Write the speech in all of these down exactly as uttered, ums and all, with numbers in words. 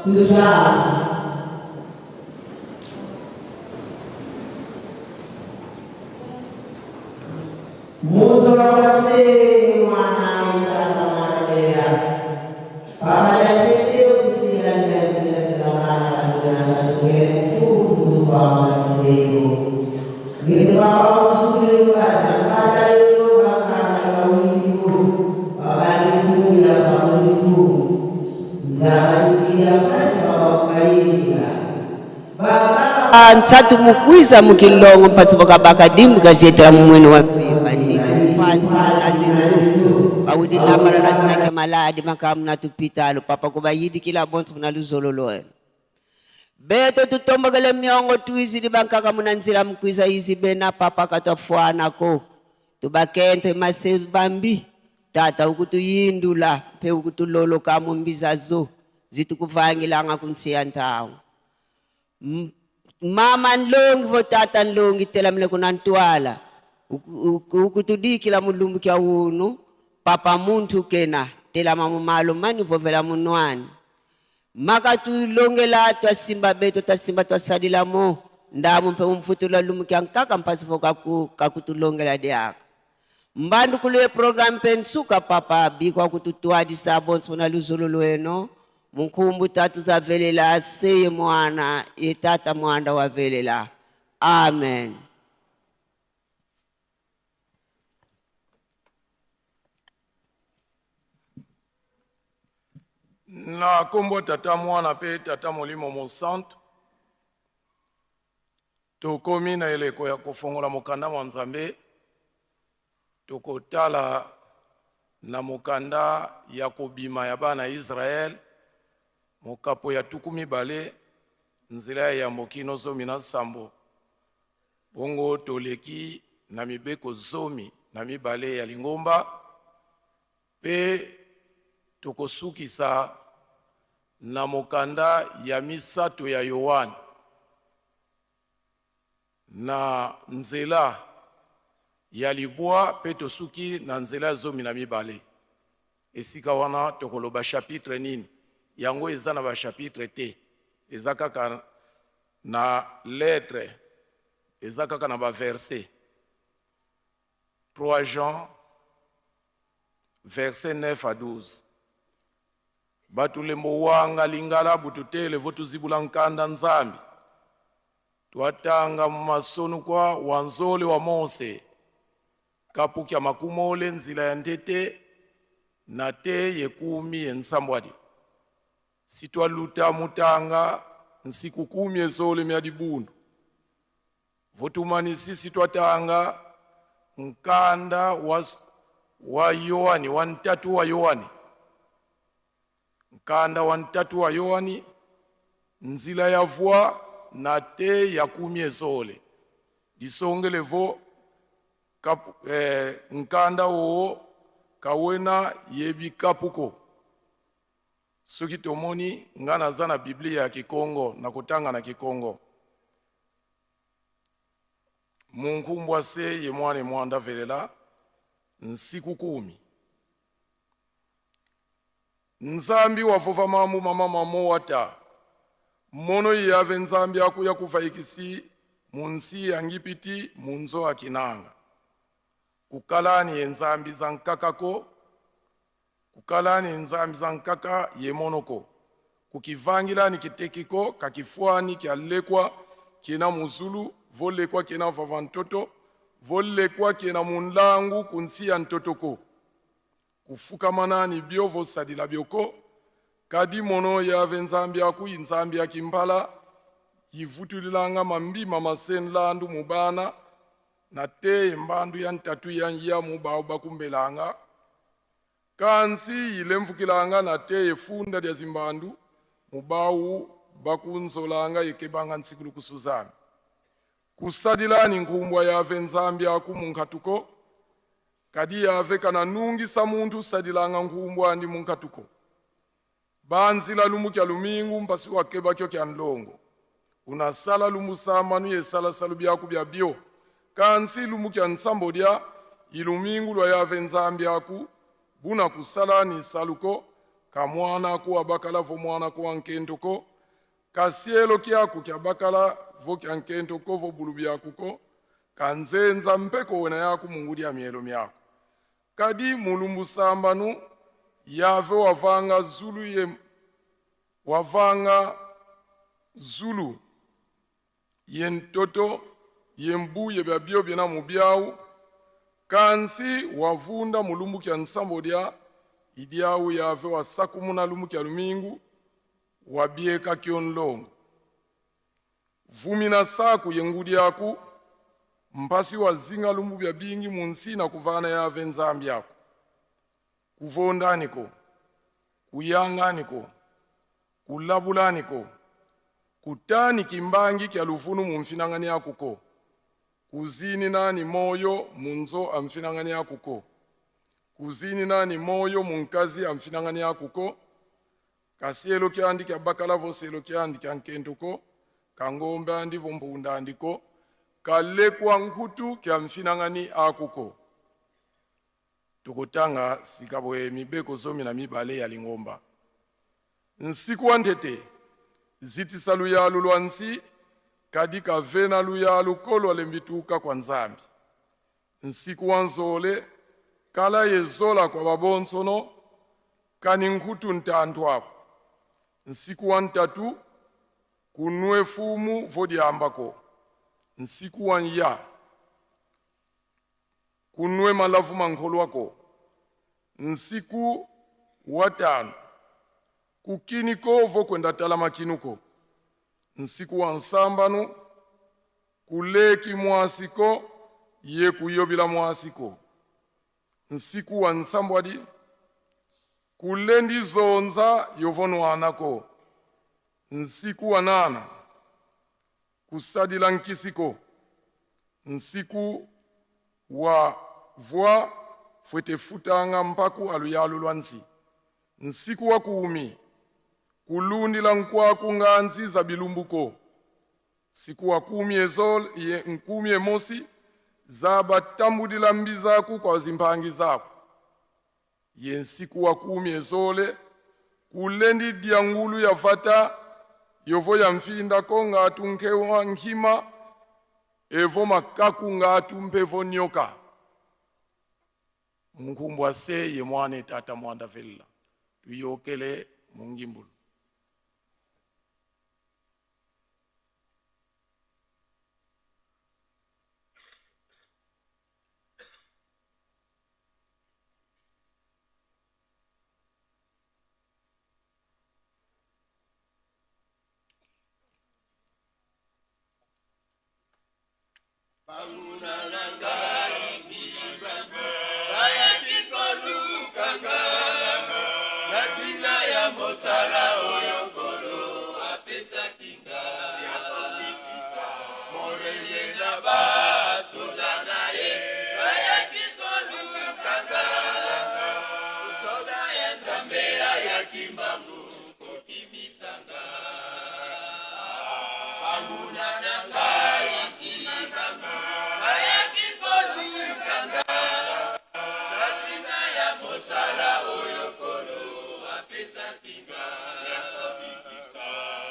Tusa. Mu nzola kwa Se, Mwana, ye Tata Mwana Velela. Papa ya tete, kusila ndia kila kila mana, kila na tukele mfutu, kwa mwana kizego. Ngete Papa, kusule kwa, na pata yo, bakanga kwa wili ko. Papa, ni kuya, kwa mziku. Nzaba, ni ya, pasi, Papa, kukayinga. Ah, nsatu mu kwiza mu kinlongo, mpasi vo kabaka dimbu kazietela mu mwini wa mpimpa. Nitu, mpasi na zinzu, bawidi lambala na zina kia maladi, makamu na tupitalu, Papa, kubayidikila bonso muna luzolo lweno. Beto tutombokele miongo, twizidi bankaka muna nzila mu kwiza yizi bena, Papa, ka twafwana ko. Tubakento ye mase mambi, Tata, ukutuyindula, mpe ukutuloloka mu mbi zazo zitukuvangilanga ku nsi ya ntangu. M-, mama nlongi vo tata nlongi telamene kuna ntwala. Uku-, uku-, ukutudikila mu lumbu kia unu, Papa, muntu kena, telama mu malu mani, vovela mu nwa ani. Ma katulongela, twasimba beto, twasimba, twasadila mo. Ndambu mpe umfutula lumbu kia nkaka, mpasi vo kaku-, kakutulongela diaka. Mbandukulu ye programme mpe nsuka, Papa, bikwa kututwadisa bonso muna luzolo lweno, mu nkumbu tatu za velela, Se ye Mwana, ye Tata Mwanda wa velela. Amen. Na nkombo ya Tata, Mwana mpe Tata Molimo Mosantu. Tokomi na eleko ya kofongola mokanda mwa Nzambe. Tokotala na mokanda ya Kobima ya bana Israel, mokapo ya tuku mibale, nzila ya yambo kino zomi na nsambo. Bongo toleki na mibeko zomi na mibale ya lingomba, mpe tokosukisa na mokanda ya misato ya Yoane, na nzela ya libwa, mpe tosuki na nzela ya zomi na mibale. Esika wana tokoloba chapitre nini? Yango eza na bachapitre te, eza kaka na lettre, eza kaka na baverset. Trois Jean, verset neuf à douze. Batulembo wanga Lingala, bu tutele vo tuzibula nkanda Nzambi, twatanga mu masonukwa wa nzole wa Mose, kapu kia makumole, nzila ya ntete, nate ye kumi ye nsambwadi. Si twaluta mu tanga nsiku kumi ye zole mia dibundu. Vo tumanisi, si twatanga nkanda wa s-, wa Yoani, wa ntatu wa Yoani. Nkanda wa ntatu wa Yoani, nzila ya vwa nate ya kumi ye zole. Disongele vo kapu-, eh, nkanda wowo ka wena ye bikapu ko. Soki tomoni, nga naza na Biblia ya Kikongo, nakotanga na Kikongo. Mu nkumbu a Se ye Mwana ye Mwanda Velela, nsiku kumi. Nzambi wavova mambu mama mamo, wata: Mono i yave Nzambi aku yakuvaikisi mu nsi ya Ngipiti, mu nzo a Kinanga. Kukalani ye nzambi za nkaka ko, kukalani nzambi za nkaka ye mono ko. Kukivangilani kiteki ko, ka kifwani kia lekwa kiena mu zulu, vo lekwa kiena vava ntoto, vo lekwa kiena mu nlangu ku nsi ya ntoto ko. Kufukamanani bio vo sadila bio ko, kadi mono yave Nzambi aku i Nzambi ya kimpala, yivutudilanga mambi ma mase nlandu mu bana, nate ye mbandu ya ntatu ya nyamu bau bakumbelanga, kansi yilemvukilanga nate ye funda dia zimbandu mu bau bakunzolanga ye kebanga nsikulukusu zame. Kusadilani nkumbu a yave Nzambi aku mu nkatu ko, kadi yave kana nungisa muntu sadilanga nkumbu andi mu nkatu ko. Banzila lumbu kia lumingu, mpasi wakeba kio kia nlongo. Una sala lumbu sambanu ye sala salu biaku bia bio. Kansi lumbu kia nsambodia i lumingu lwa yave Nzambi aku, buna kusalani salu ko, ka mwana aku wabakala vo mwana aku wa nkento ko, ka sielo kiaku kiabakala vo kia nkento ko vo bulu biaku ko, ka nzenza mpe ko wena yaku mu ngudi a mielo miaku. Kadi mu lumbu sambanu, Yave wavanga zulu ye, wavanga zulu ye ntoto ye mbu ye biabio biena mu biau, kansi wavunda mu lumbu kia nsambwadia. I diau Yave wasakumuna lumbu kia lumingu, wabieka kio nlongo. Vumina saku ye ngudi aku, mpasi wazinga lumbu biabingi mu nsi na kuvana Yave Nzambi aku. Kuvonda ani ko, kuyanga ani ko, kulabula ani ko, kutani kimbangi kia luvunu mu mfinangani aku ko, kuzinina ani moyo mu nzo a mfinangani aku ko, kuzinina ani moyo mu nkazi a mfinangani aku ko, ka sielo kiandi kiabakala vo sielo kiandi kia nkento ko, ka ngombe andi vo mpunda andi ko, ka lekwa nkutu kia mfinangani aku ko. Tukutanga sika bwe mibeko zomi na mibale ya lingomba. Nsiku wa ntete, zitisa luyalu lwa nsi, kadi ka vena luyalu ko lwalembi tuka kwa Nzambi. Nsiku wa nzole, kala ye zola kwa babonsono, kani nkutu ntantu aku. Nsiku wa ntatu, kunwe fumu vo diamba ko. Nsiku wa nya, kunwe malavu ma nkolwa ko. Nsiku wa tanu, kukini ko vo kwenda tala makinu ko. Nsiku wa nsambanu, kuleki mwasi ko, ye kuyobila mwasi ko. Nsiku wa nsambwadi, kulendi zonza yovo nwana ko. Nsiku wa nana, kusadila nkisi ko. Nsiku wa vwa, fwete futanga mpaku a luyalu lwa nsi. Nsiku wa kumi, kulundila nkwaku nganzi za bilumbu ko. Nsiku wa kumi ye zol-, ye nkumi ye mosi, zaba tambudila mbi zaku kwa zimpangi zaku. Ye nsiku wa kumi ye zole, kulendi dia ngulu ya vata, yovo ya mfinda ko ngatu nke wa nkima, evo makaku ngatu mpe vo nyoka. Mu nkumbu a Se ye Mwana ye Tata Mwanda Velela, tuyokele mu ngimbulu. Banguna na ngai kimbangu, bayaki koluka nga, na ntina ya mosala oyo Nkolo apesaki nga. Morele na basoda na ye, bayaki koluka nga, soda ya Nzambe ayaki mbangu. Kokimisanga. Banguna na ngai kimbangu, bayaki kolukanga. Na ntina ya mosala oyo Nkolo apesaki nga.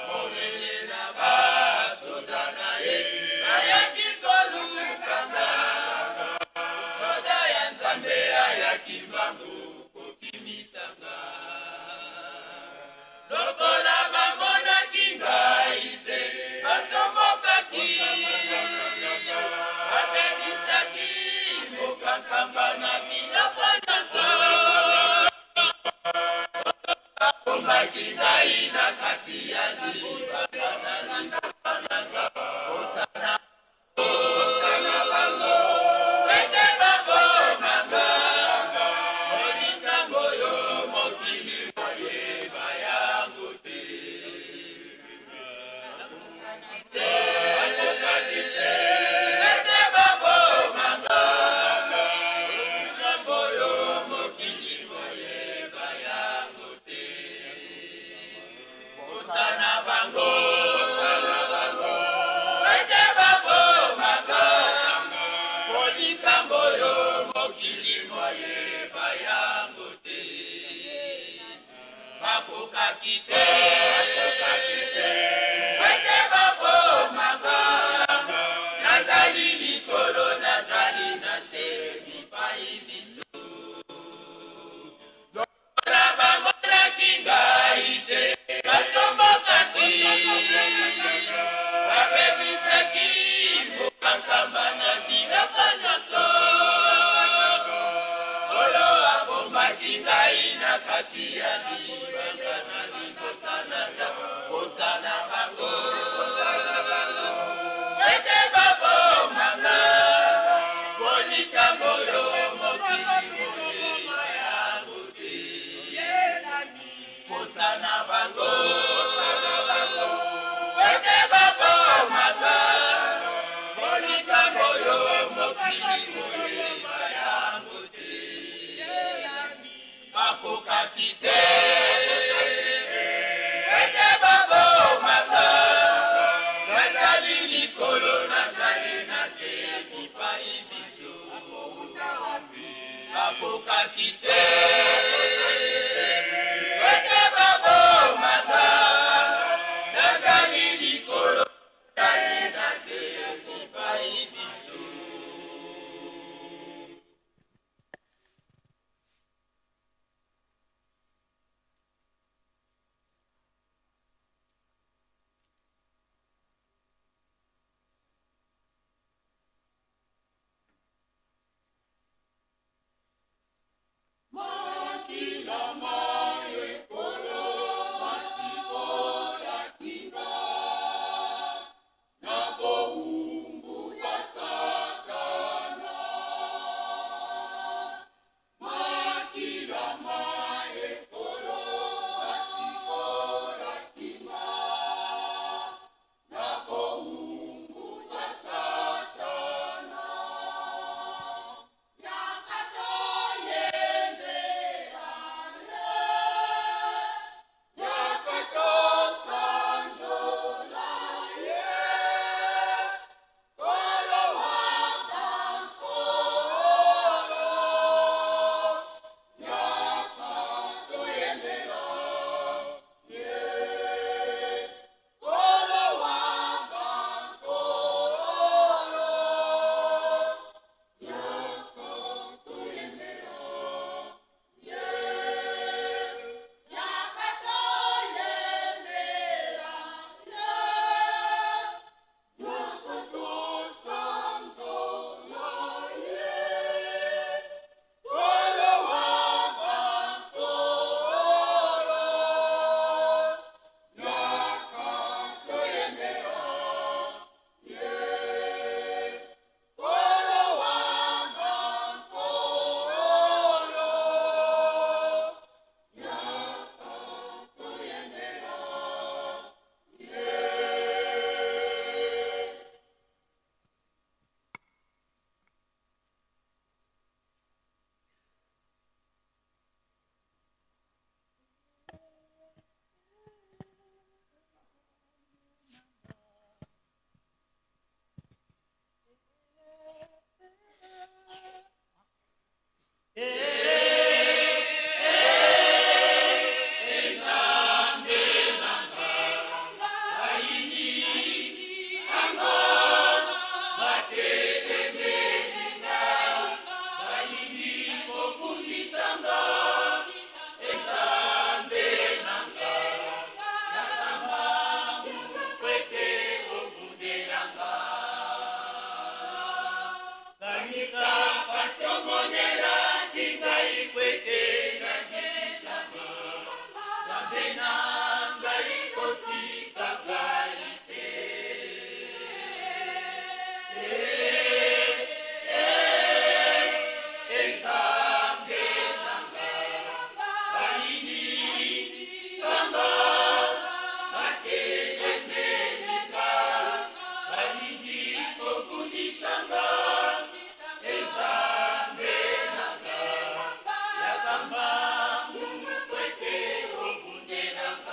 Monene na basoda na ye, bayaki kolukanga. Soda ya Nzambe ayaki mbangu. Kokimisanga. Lokola bamonaki ngai te, batombokaki, babebisaki mokakamba na biloko nyonso. Babombaki ngai na kati ya libanga na libanga na nzala. Bosana bango, bosana bango, ete babomaka, mpo likambo oyo mokili moyeba yango te. Bakokaki te. Bakokaki te. Ete baboma nga. Nazali likolo, nazali na se, bipai biso. Lokola bamonaki ngai te, batombokaki. Babebisaki mbuka nkamba na biloko nyonso. Nkolo abombaki ngai na kati ya libanga na libota na nda. Posa na bango ete baboma nga. Mpo likambo yo mokili mobimba ya Posa na bango ete baboma nga. Mpo likambo yo mokili mobimba ya mbote. Bakokaki te ete baboma nga. Nazali likolo, nazali na se, bipai biso. Bakokaki te ete baboma nga. Nazali likolo, nazali na se, bipai biso. Makila ma Nkolo masikolaki nga na bowumbu bwa Satana. Makila ma Nkolo masikolaki nga na bowumbu bwa Satana. Yaka toyembela ye, yaka tosanzola ye, Nkolo wa bankolo. Yaka toyembela ye, Nkolo wa bankolo. Yaka toyembela ye, yaka toyembela ye, yaka tosanzola ye, Nkolo wa bankolo. Yaka toyembela ye, Nkolo wa bankolo. Yaka toyembela ye. Kanisa mpasi omonelaki ngai, kwete na ndisama. Nzambe na ngai, kotika ngai te. Eh, eh, eh, Nzambe na ngai, bayini nga, batelemeli nga, balingi kobundisa nga. E Nzambe na nga, yaka mbangu, kwete obundela nga.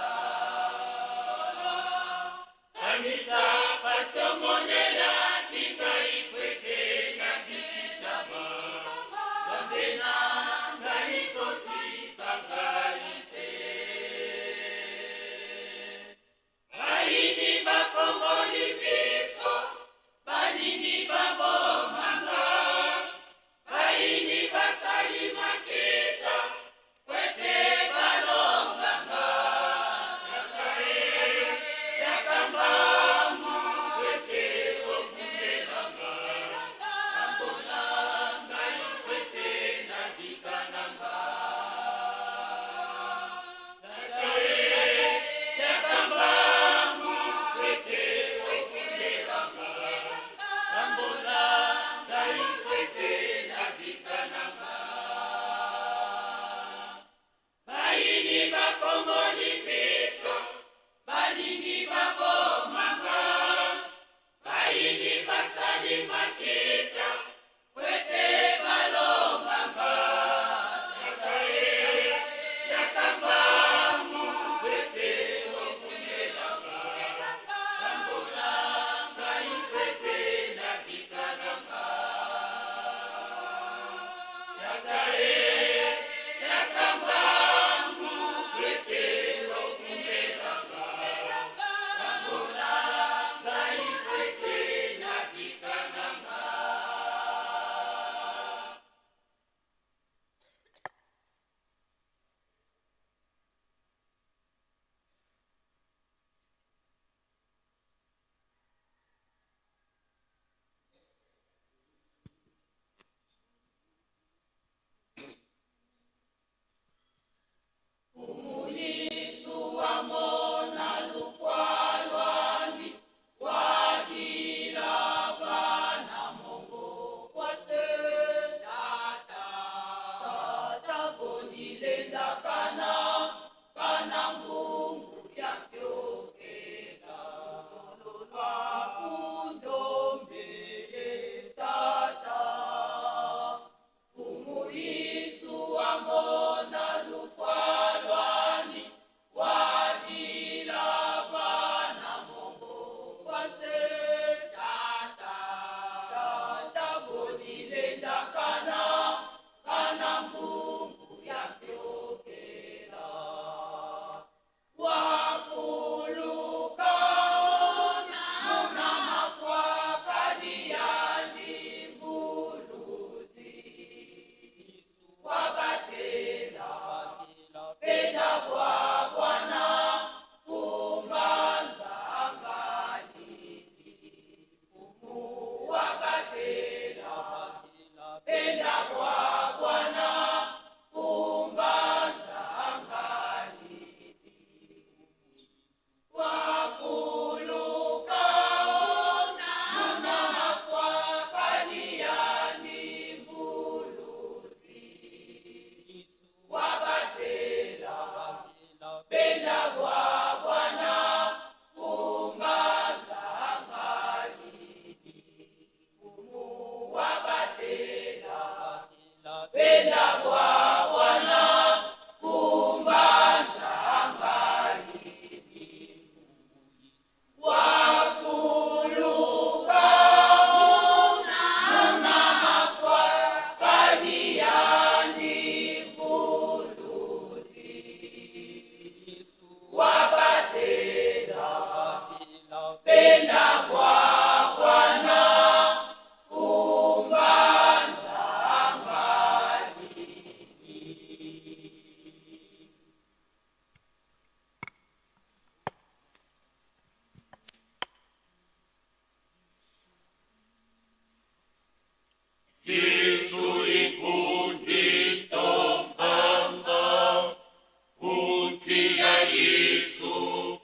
Yesu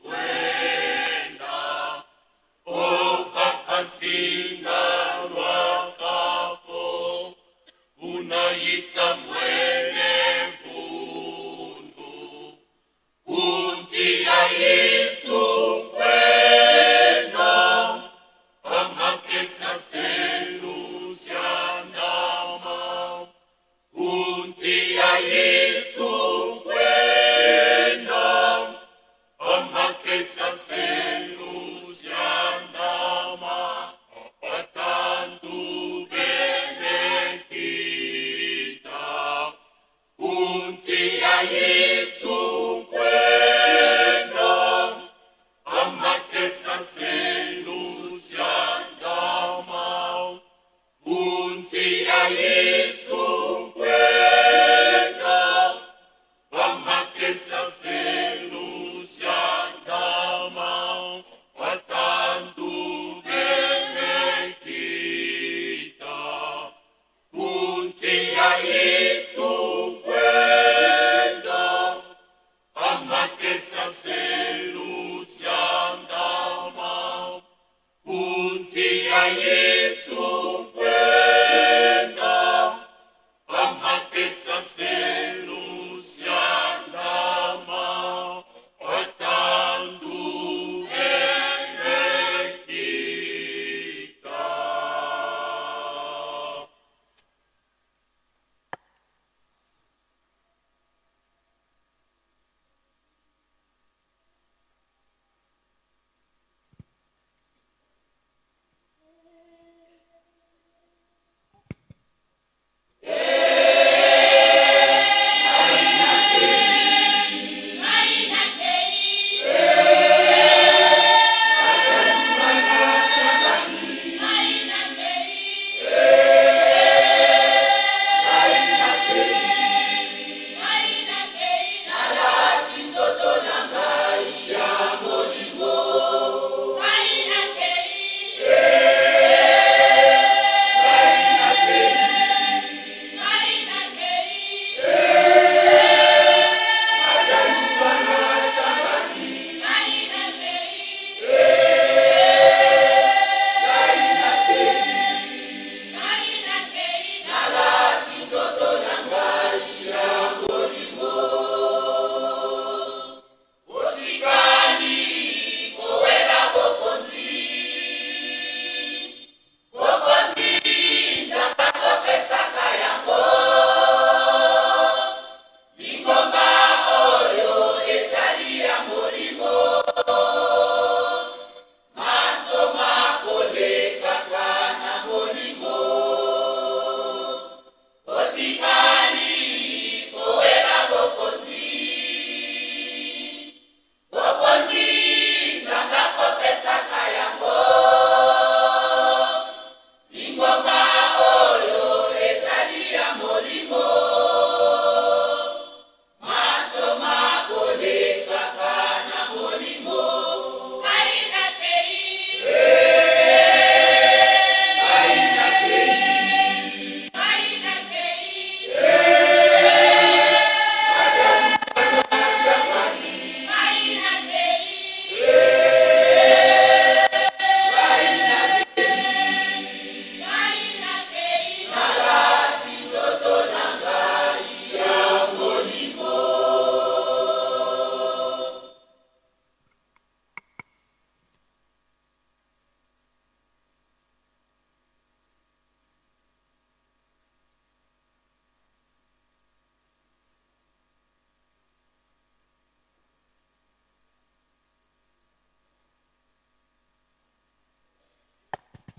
kwenda, o vava nsinga lwaka vo, una i Samuele mvundu. Ku nsi ya Yesu kwenda, amakesa selu siandama. Ku nsi ya Yesu kwenda, amakesa selu siandama. Atantu bene kita. Ku nsi ya Yesu kwenda, amakesa selu siandama. Ku nsi ya Yesu kwenda, amakesa selu siandama. Atantu bene kita. Ku nsi ya Yesu kwenda, amakesa selu siandama. Ku nsi ya Yesu kwenda, amakesa selu siandama. Atantu bene kita. Otikali kowela bokonzi. Bokonzi, Nzambe akopesaka yango. Lingomba oyo ezali ya Molimo. Maso makolekaka na Molimo. Otikali kowela bokonzi. Bokonzi, Nzambe akopesaka yango. Lingomba oyo ezali ya Molimo. Maso makolekaka na Molimo. Ngai nakei. Ngai nakei. Ngai nakei. Ngai nakei.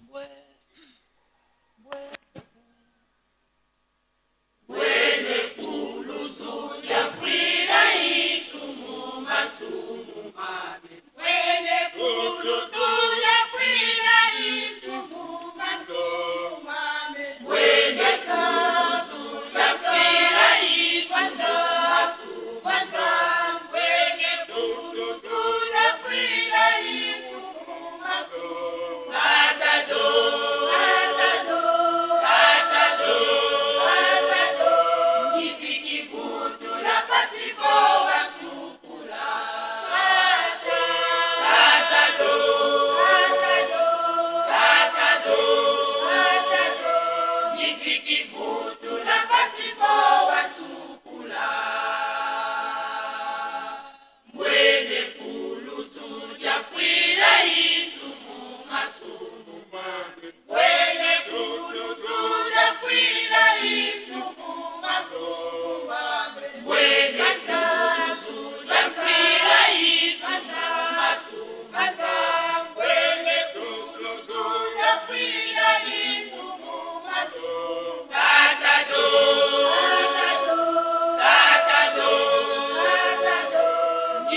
Bwe, bwe, bwe. Bwene kuluzu dia fwila Yesu mu masumu mame. Bwene kuluzu dia fwila Yesu mu masumu mame. Bwene kuluzu dia fwila Yesu mu masumu mame.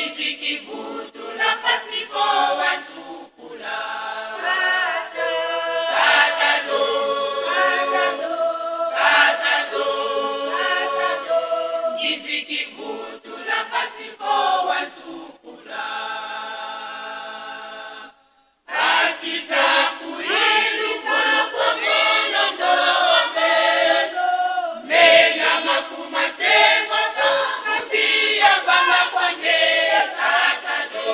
Ngizi kivutula mpasi vo wansukula. Tata do, tata do, ngizi kivutula mpasi vo wansukula. Mpasi za kuilu kolo kwa mono ndo wa mbelo, mena makuma tengo ka mapia banga kwa nge, tata do.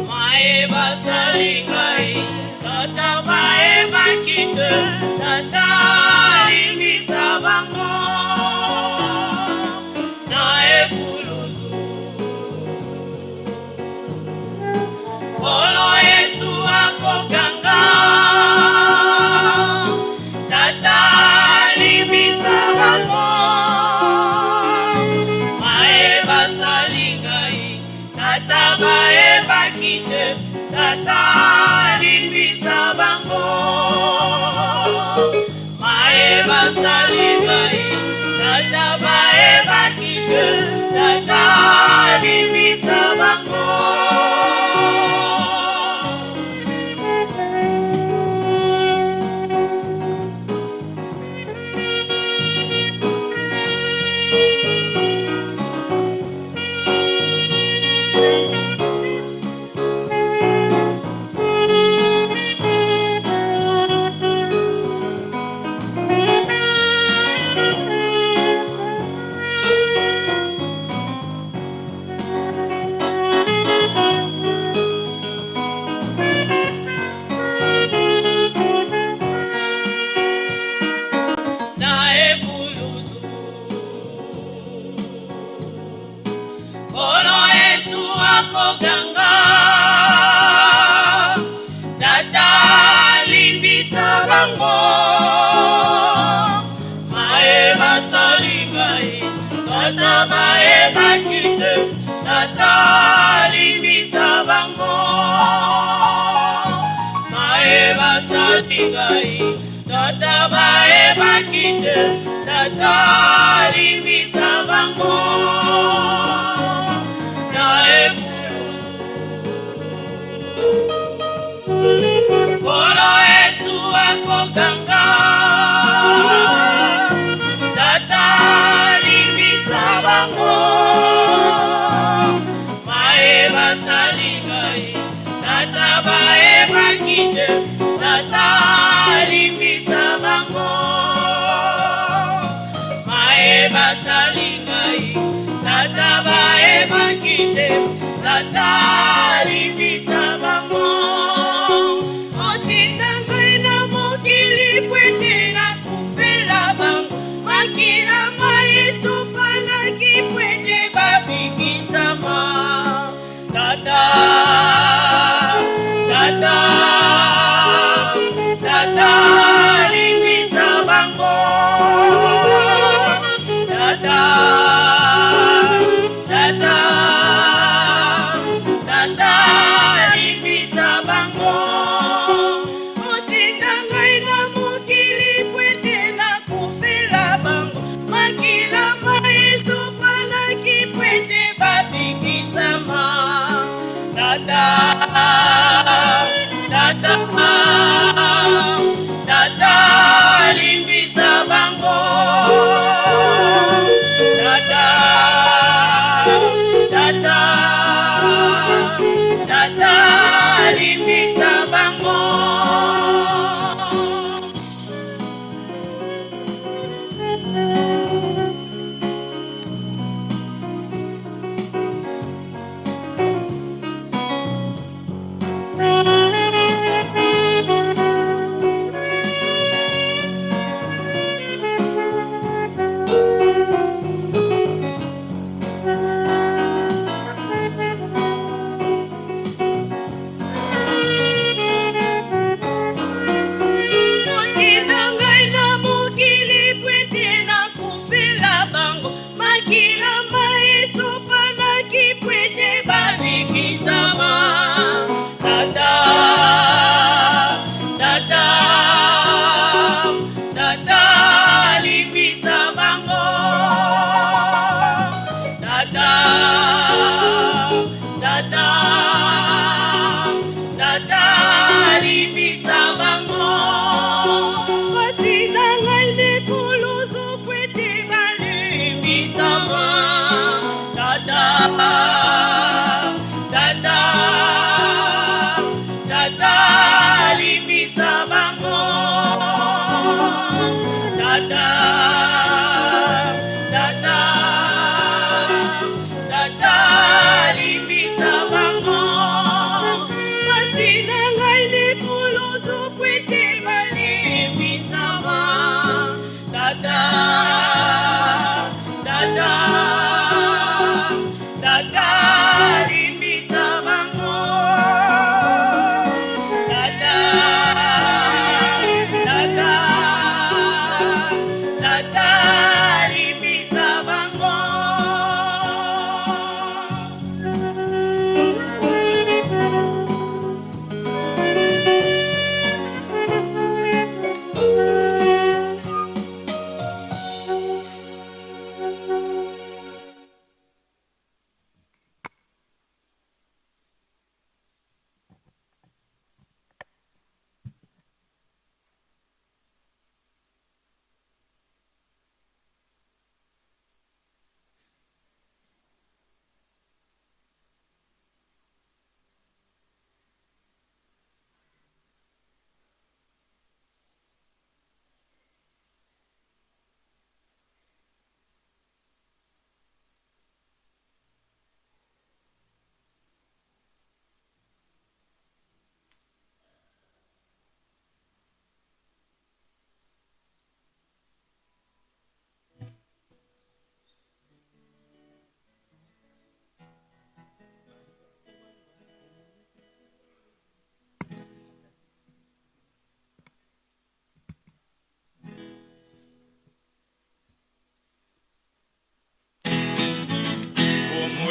Maye basali ngai, Tata, bayebaki te. Tata, limbisa bango na ekulusu. Nkolo Yesu akoganga: Tata, limbisa bango, maye basali ngai. Tata, bayebaki te. Tata, limbisa bango, maye basali ngai. Tata, bayebaki te. Tata, limbisa bango. Na ekulusu, Nkolo Yesu akoganga: Tata, limbisa bango, maye basali ngai. Tata, bayebaki te. Tata, limbisa bango, maye basali ngai. Tata, bayebaki te. Tata, limbisa bango na ekulusu. Nkolo Yesu akoganga: Tata, limbisa bango, maye basali ngai. Tata, bayebaki te. Tata, limbisa bango, maye basali ngai. Tata, bayebaki te. Tata, limbisa bango. Otinda ngai na mokili mpo ete nakufela bango. Makila ma Yesu panaki mpo ete babikisama. Tata, Tata, Tata, limbisa bango. Tata, Tata, Tata,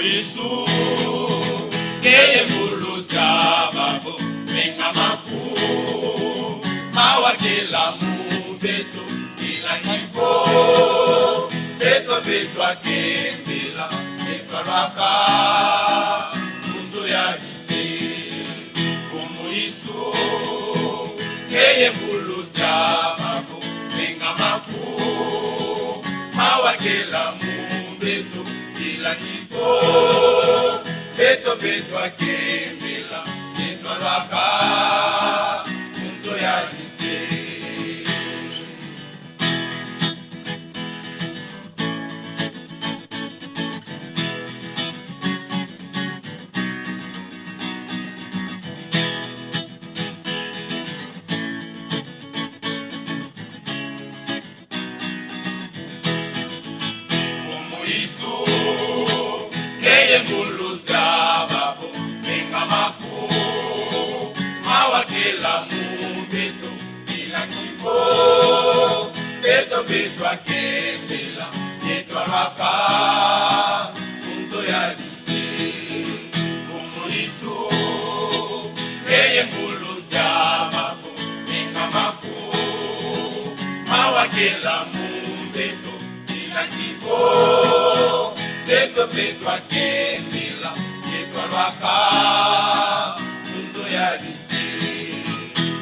Yesu, ngeye ngolo zaba vo menga maku mawakela mu beto, ila kivo beto, beto akembela, beto alwaka mu nzo ya bisi. Mfumu Yesu, ngeye ngolo zaba vo menga maku mawakela mu beto, ila kivo beto, beto akembela, beto alwaka mu nzo ya bisi. Mfumu Yesu, ngeye ngolo zaba vo menga maku mawakela mu beto, ila kivo beto, beto akembela, beto alwaka mu nzo ya bisi. Mfumu Yesu, ngeye ngolo zaba vo menga maku mawakela mu beto, ila kivo beto, beto akembela, beto alwaka mu nzo ya bisi.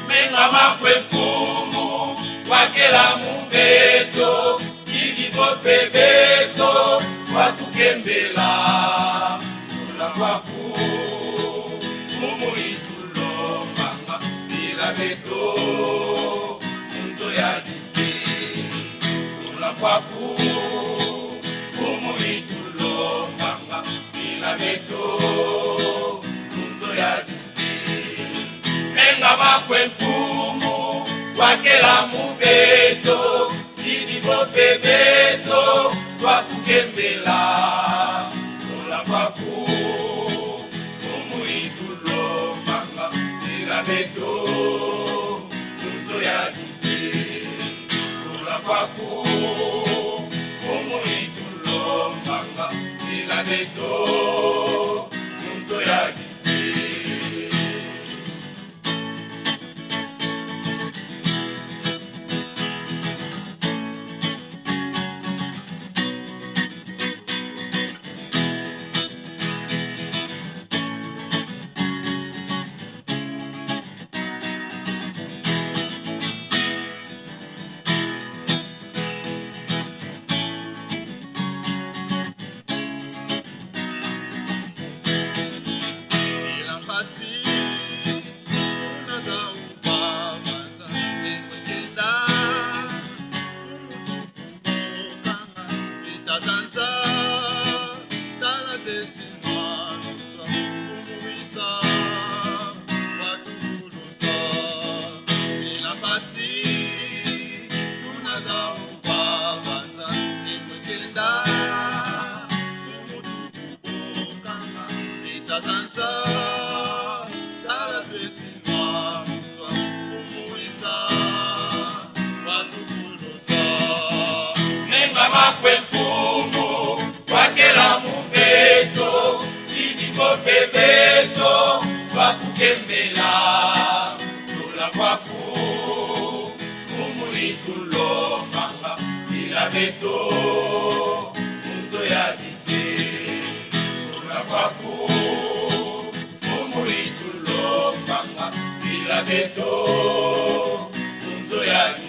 Menga maku, e Mfumu, wakela mu beto, kidi vo mpe beto twakukembela. Zola kwaku, Mfumu, itulombanga, pila beto mu nzo ya bisi. Zola kwaku, Mfumu, itulombanga, pila beto mu nzo ya bisi. Menga maku, e Mfumu, wakela mu beto, kidi vo mpe beto twakukembela. Zola kwaku, Mfumu, itulombanga, pila beto mu nzo ya bisi. Zola kwaku, Mfumu, itulombanga, pila beto mu nzo ya bisi. Mpila mpasi, tuna za ubabanza, e mukenda, kumutuku bokanga, vita za nza, tala zeti mwanisa, kumuwisa, watukulusa. Mpila mpasi, tuna za ubabanza, e mukenda, kumutuku bokanga, vita za nza, tala zeti mwanisa, kumuwisa, watukulusa. Menga maku, e Mfumu, wakela mu beto, kidi vo mpe beto twakukembela. Zola kwaku, Mfumu, itulombanga, pila beto mu nzo ya bisi. Zola kwaku, Mfumu, itulombanga, pila beto mu nzo ya bisi.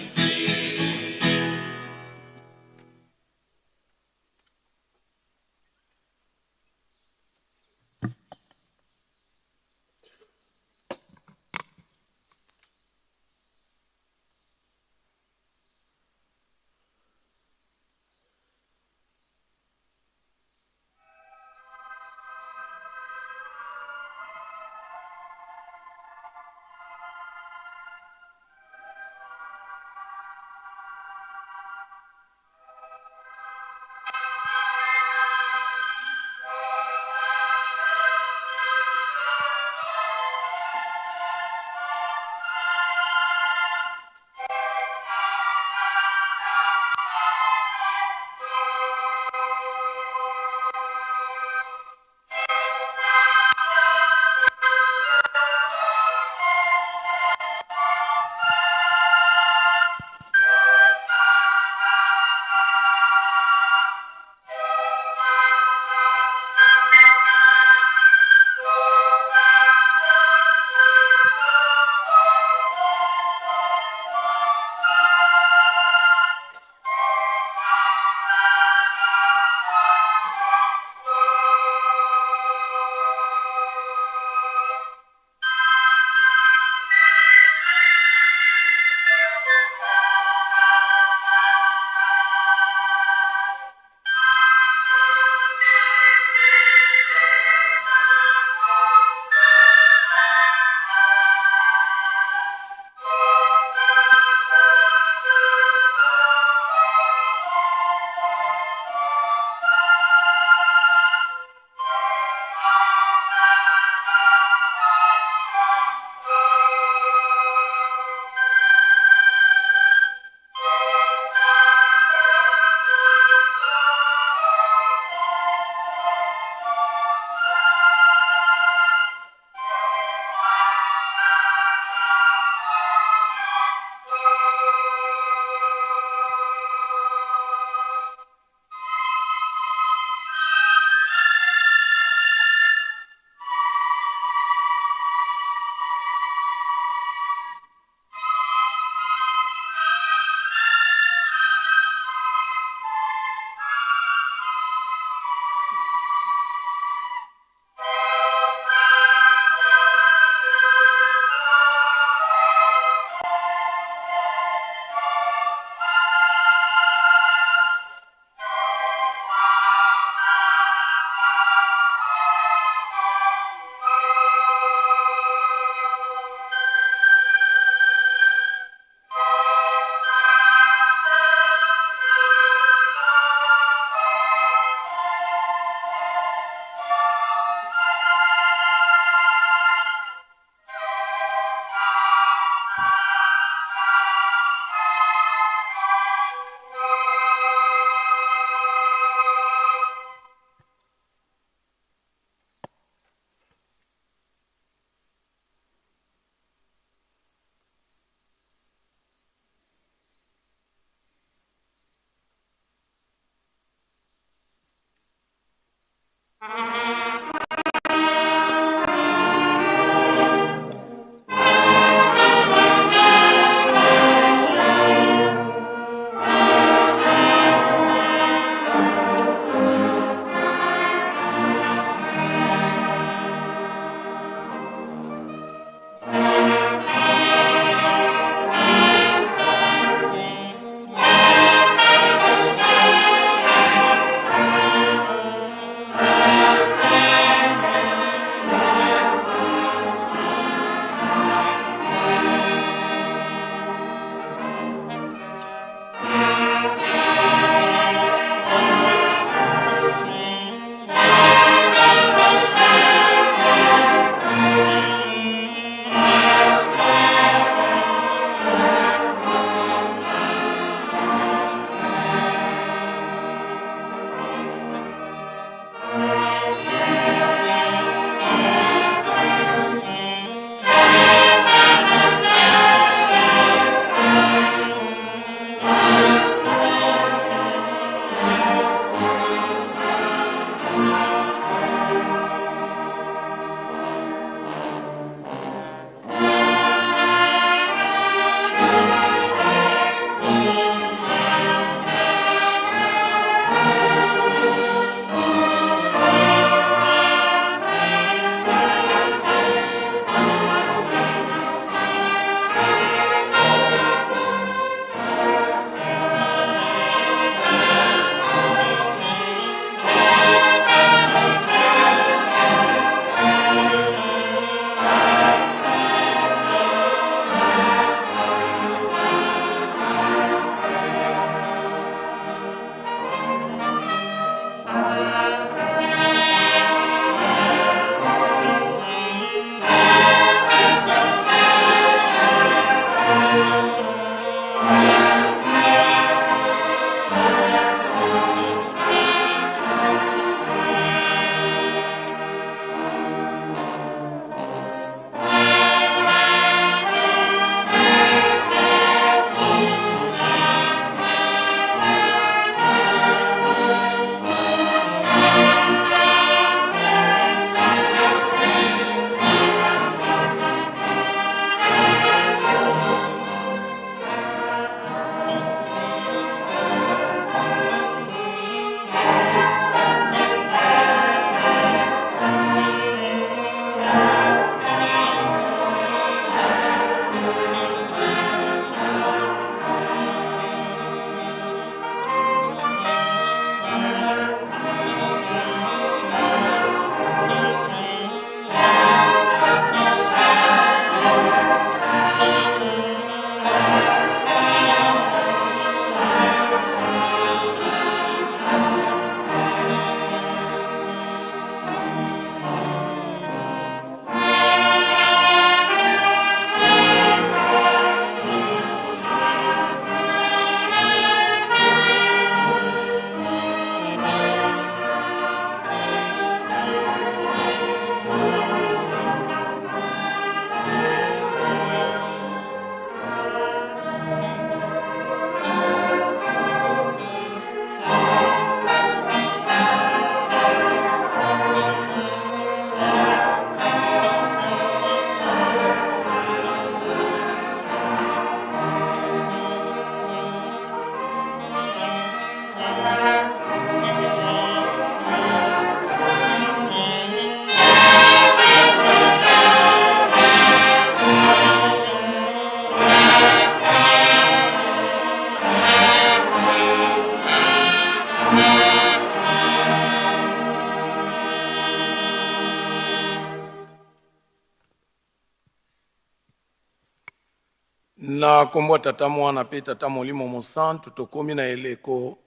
Na kombo ya Tata, Mwana pe Tata Molimo Mosantu, tokomi na eleko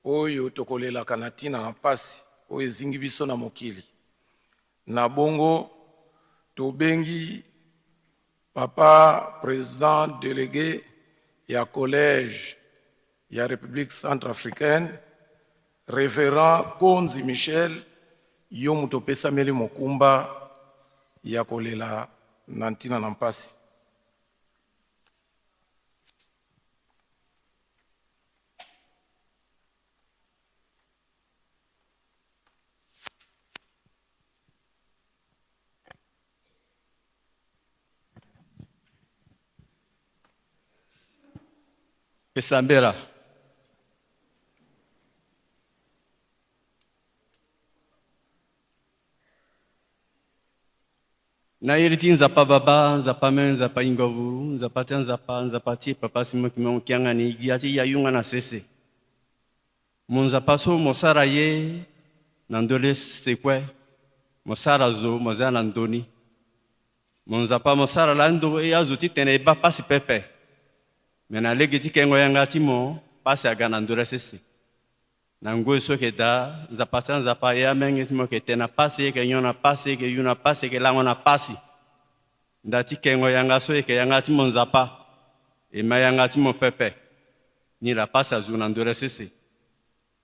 oyo tokolelaka na tina na pasi oyo ezingi biso na mokili. Na bongo, tobengi Papa Président Délégué ya Collège ya République Centrafricaine, Révérend Konzi Michel, yo moto opesameli mokumba ya kolela na ntina na mpasi. Pesa mbela. Na yeli ti Nzapa Baba, Nzapa Mene, Nzapa Ingwavulu, Nzapa tia Nzapa, Nzapa ti Papa Simon Kimbangu Kiangani, gia ti ya yunga na sese. Mo Nzapa so mo sala ye na ndole sese kwe, mo sala zo, mo zaya na ndoni. Mo Nzapa mo sala lando e ya zo ti tene e bâ pasi pepe. Mais na lege ti kengo yanga ti mo, pasi aga na ndole sese. Na ngoi so keda, Nzapa tia Nzapa, e amenge ti mo ke tena pasi, e ke nyona pasi, e ke yuna pasi, e ke langona pasi. Nda ti kengo yanga so e ke yanga ti mo Nzapa, e ma yanga ti mo pepe. Ni la pasi azu na ndole sese.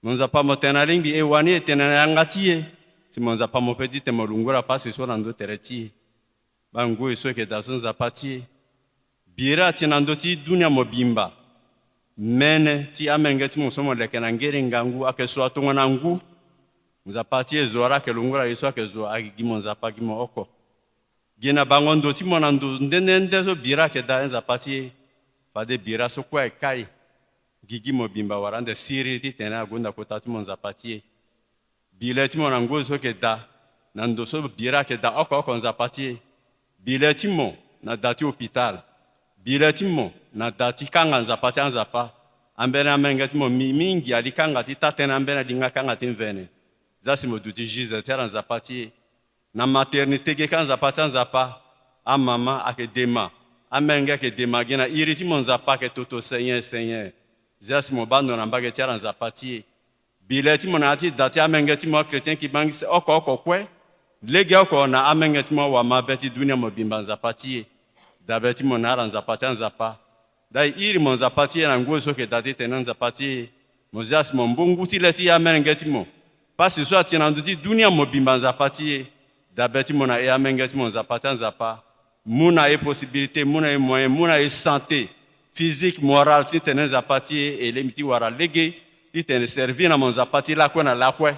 Mo Nzapa mo tena lingbi e wani e tena na yanga ti e. Si mo Nzapa mo pe ti tena mo lungula pasi so na ndo tere ti e. Ba ngoi so e ke da so Nzapa ti e. Bira ti na ndo ti dunia mobimba. Mene ti amenge ti mo so mo leke na ngeri ngangu ake swa tongo na ngu. Nzapa ti e zo ara ke lungula ye so ake zo agi gi mo Nzapa gi mo oko. Gi na bango ndo ti mo na ndo nde nde nde so bira ke da e Nzapa ti e. Fade bira so kwe kai. Gi gi mobimba wara nde siri ti tena agonda kota ti mo Nzapa ti e. Bile ti mo na ngoi so ke da, na ndo so bira ke da oko oko Nzapa ti e. Bile ti mo na da ti hôpital. Bile ti mo na da ti kanga Nzapa tia Nzapa. Ambeni amenge ti mo mi-, mingi ali kanga ti tatene, ambeni ali nga kanga ti mvene. Zasi mo duti giza ti ala Nzapa ti e. Na maternité ge ka Nzapa tia Nzapa. Amama ake dema. Amenge ake dema gi na iri ti mo Nzapa ake toto Seigneur, Seigneur. Zasi mo bâ ndo na mbage ti ala Nzapa ti e. Bile ti mo na ya ti da ti amenge ti mo chrétien kibangise oko oko kwe. Lege oko na amenge ti mo wa mabe ti dunia mobimba Nzapa ti e. Dabe ti mo na ala Nzapa tia Nzapa. Dai iri mo Nzapa ti e na ngoi so ke da ti tena Nzapa ti e. Mo zasi mo mbungu ti le ti amenge ti mo. Pasi so ati na ndo ti dunia mobimba Nzapa ti e. Dabe ti mo na e amenge ti mo Nzapa tia Nzapa. Mo na e possibilité, mo na e moyen, mo na e santé physique, morale, ti tene Nzapa ti e, e lemi ti wara lege, ti tene servir na mo Nzapa ti lakue na lakue.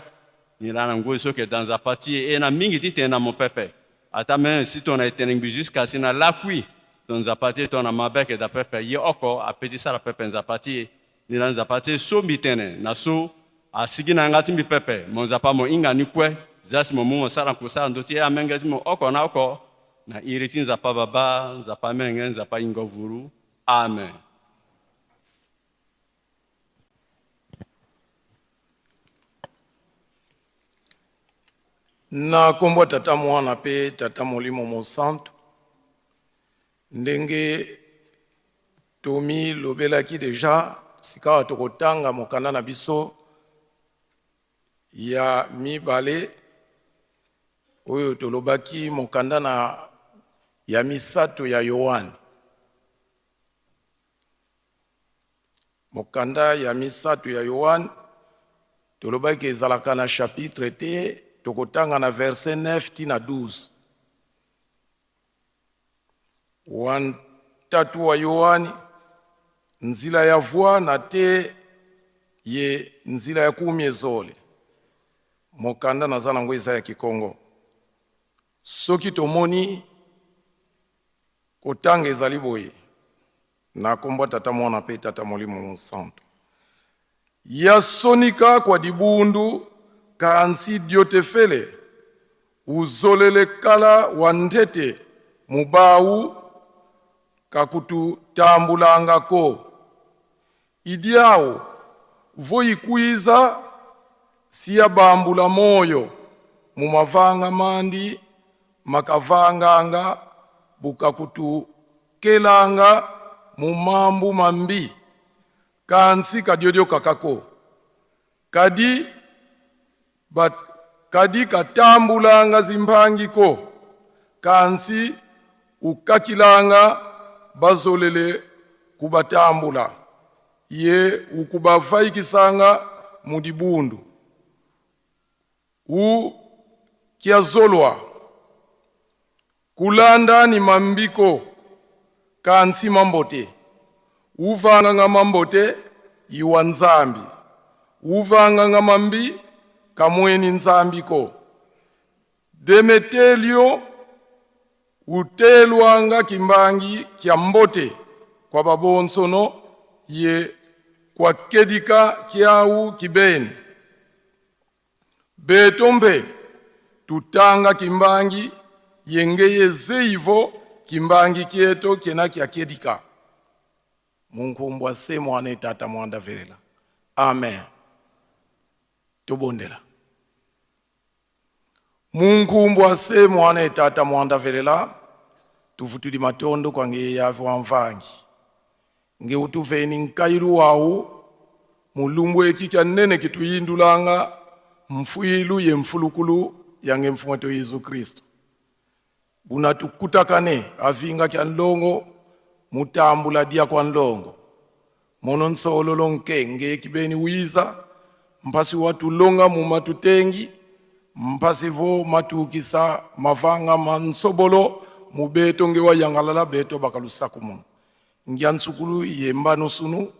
Ni la na ngoi so ke da Nzapa ti e, e na mingi ti tene na mo pepe. Ata mene si tona e tene ngbi jusqu'à si na lakui, to Nzapa ti e tona mabe ke da pepe, ye oko ape ti sala pepe Nzapa ti e. Ni la Nzapa ti e so mbi tene, na so asigi na yanga ti mbi pepe, mo Nzapa mo inga ni kwe, zasi mo mu mo sala nkusa ndo ti e amenge ti mo oko na oko, na iri ti Nzapa Baba, Nzapa Menge, Nzapa Ingwavulu. Amen. Na kombo ya Tata, Mwana pe Tata Molimo Mosantu. Ndenge tomilobelaki déjà, sikawa tokotanga mokanda na biso ya mibale, oyo tolobaki mokanda na, ya misato ya Yoane. Mokanda ya misato ya Yoane, tolobaki ezalaka na chapitre te, tokotanga na verset neuf ti na douze. Wa ntatu wa Yoane, nzila ya vwa na te ye nzila ya kumi ye zole. Mokanda naza na ngo eza ya Kikongo. Soki tomoni, kotanga ezali boye. Na kombo ya Tata, Mwana pe Tata Molimo Mosantu. Yasonika kwa dibundu, kansi diotefele, uzolele kala wa ntete mu bawu, kakututambulanga ko. I diawu, vo ikwiza, si yabambula moyo mu mavanga mandi makavanganga, bu kakutukelanga mu mambu mambi, kansi ka diodio kaka ko. Kadi ba-, kadi katambulanga zimpangi ko, kansi ukakilanga bazolele kubatambula, ye ukubavaikisanga mu dibundu. U kiazolwa kulanda ni mambi ko, kansi mambote. Uvanganga mambote, i wa Nzambi. Uvanganga mambi, kamweni Nzambi ko. Demetelio utelwanga kimbangi kia mbote kwa babonsono ye kwa kedika kiau kibeni. Beto mpe tutanga kimbangi, ye ngeye zeyi vo kimbangi kieto kiena kia kedika. Mu nkumbu a Se, Mwana ye Tata Mwanda Velela. Amen. Tubondela. Mu nkumbu a Se, Mwana ye Tata Mwanda Velela, tuvutudi matondo kwa ngeye Yave wa Mvangi. Nge utuveni nkayilu wau mu lumbu eki kia nene kituyindulanga mfwilu ye mfulukulu ya nge Mfumu eto Yezu Kristu. Buna tukutakane a vinga kia nlongo mu tambula dia kwa nlongo. Mono nsololo nke nge kibeni wiza, mpasi watulonga mu matutengi, mpasi vo matukisa mavanga ma nsobolo mu beto nge wayangalala beto baka lusakumunu. Ngia nsukulu ye mbanusunu,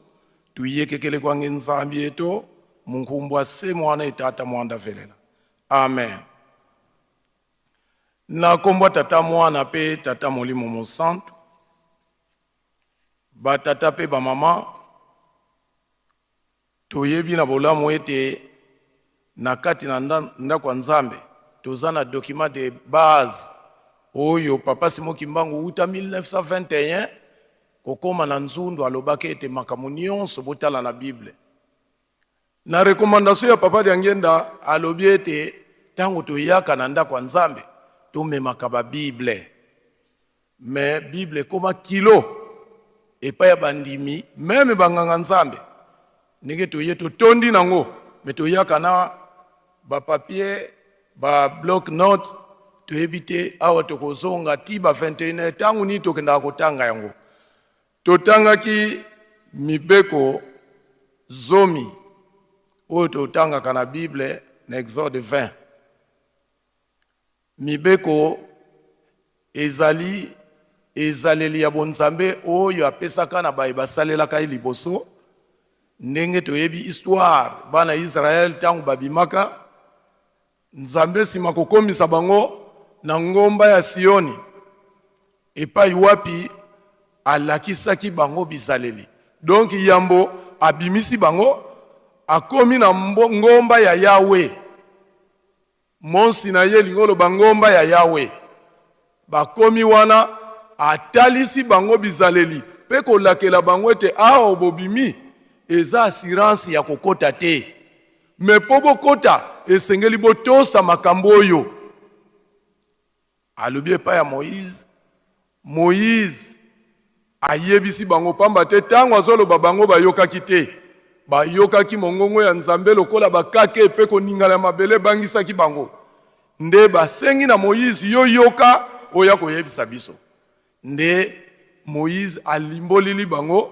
tuyekekele kwa nge Nzambi eto, mu nkumbu a Se, Mwana ye Tata Mwanda Velela. Amen. Na nkombo a Tata, Mwana mpe Tata Molimo Mosantu, batata mpe bamama, toyebi na bolamu ete na kati na nda-, ndako ya Nzambe, toza na document de base oyo Papa Simon Kimbangu, uta mille neuf cent vingt et un, kokoma na nzundu, alobaka ete makambo nyonso botala na Bible. Na recommandation ya Papa Diangienda, alobi ete ntango toyaka na ndako ya Nzambe, tomemaka ba Bible. Mais Bible ekoma kilo epai ya bandimi, meme banganga Nzambe. Ndenge toye totondi nango, mais toyaka na ba papier, ba bloc-notes, toyebi te awa tokozonga ti ba vingt et une heures, ntango nini tokendaka kotanga yango. Totangaki mibeko zomi oyo totangaka na Bible na Exode vingt. Mibeko ezali ezaleli ya bonzambe oyo apesaka na baye basalelaka ye liboso. Ndenge toyebi histoire, bana Israel, ntango babimaka, Nzambe, nsima kokomisa bango na ngomba ya Sioni, epai wapi alakisaki bango bizaleli. Donc, yambo abimisi bango, akomi na mbo-, ngomba ya Yawe. Mont Sinaï, elingi koloba ngomba ya Yawe. Bakomi wana, atalisi bango bizaleli, mpe kolakela bango ete awa bobimi, eza assurance ya kokota te. Mais mpo bokota, esengeli botosa makambo oyo. Alobi epai ya Moïse, Moïse ayebisi bango, pamba te ntango azoloba, bango bayokaki te. Bayokaki mongongo ya Nzambe lokola bakake, mpe koningana ya mabele ebangisaki bango. Nde basengi na Moïse: "Yo yoka, oya koyebisa biso." Nde Moïse alimbolili bango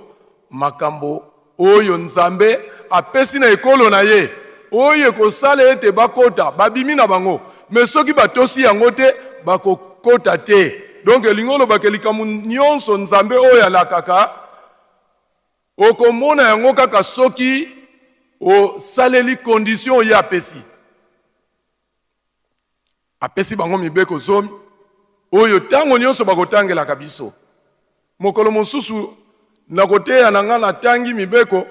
makambo oyo Nzambe apesi na ekolo na ye, oyo ekosala ete bakota, babimi na bango. Mais soki batosi yango te, bakokota te. Donc, elingi koloba ke likambo nyonso Nzambe oyo alakaka, okomona yango kaka soki osaleli condition oyo apesi. Apesi bango mibeko zomi, oyo ntango nyonso bakotangelaka biso. Mokolo mosusu, na koteya na ngai, natangi mibeko,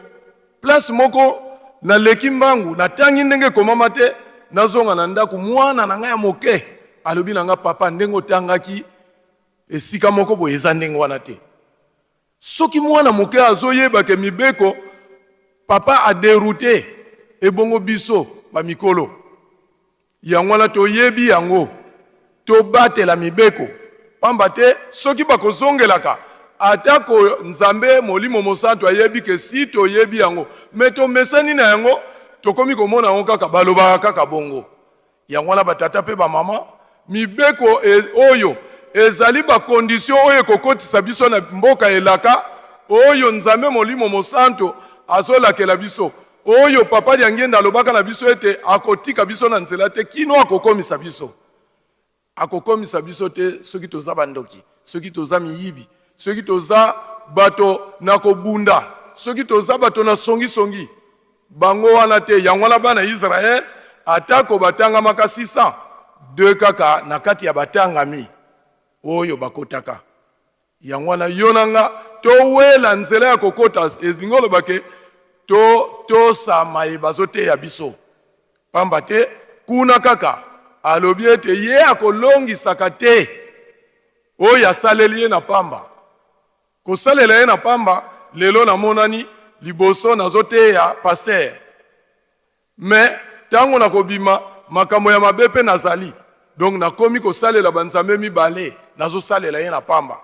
place moko naleki mbangu, natangi ndenge ekomama te, nazonga na ndako, mwana na ngai ya moke alobi na ngai: "Papa, ndenge otangaki esika moko boye, eza ndenge wana te." Soki mwana moke azoyeba ke mibeko, papa a dérouter, ebongo biso bamikolo? Yango wana toyebi yango, tobatela mibeko. Pamba te soki bakozongelaka, Atako Nzambe, Molimo Mosantu ayebi que si toyebi yango, mais tomesani na yango, tokomi komona yango kaka, balobaka kaka bongo. Yango wana, batata pe bamama, mibeko e-, oyo ezali bacondition oyo ekokotisa biso na mboka elaka, oyo Nzambe, Molimo Mosantu azolakela biso, oyo Papa Diangienda alobaka na biso ete akotika biso na nzela te, kino akokomisa biso. Akokomisa biso te soki toza bandoki, soki toza miyibi, soki toza bato na kobunda, soki toza bato na songi-songi. Bango wana te. Yango wana bana Israël, atako batangamaka six cents, deux kaka na kati ya batangami oyo bakotaka. Yango wana, yo na nga, towela nzela ya kokota, elingi koloba que to-, tosa maye bazoteya biso. Pamba te, kuna kaka, alobi ete ye akolongisaka te oyo asaleli ye na pamba. Kosalela ye na pamba, lelo namonani liboso nazoteya pasteur. Mais tango nakobima, makambo ya mabe pe nazali. Donc nakomi kosalela banzambe mibale, nazosalela ye na pamba.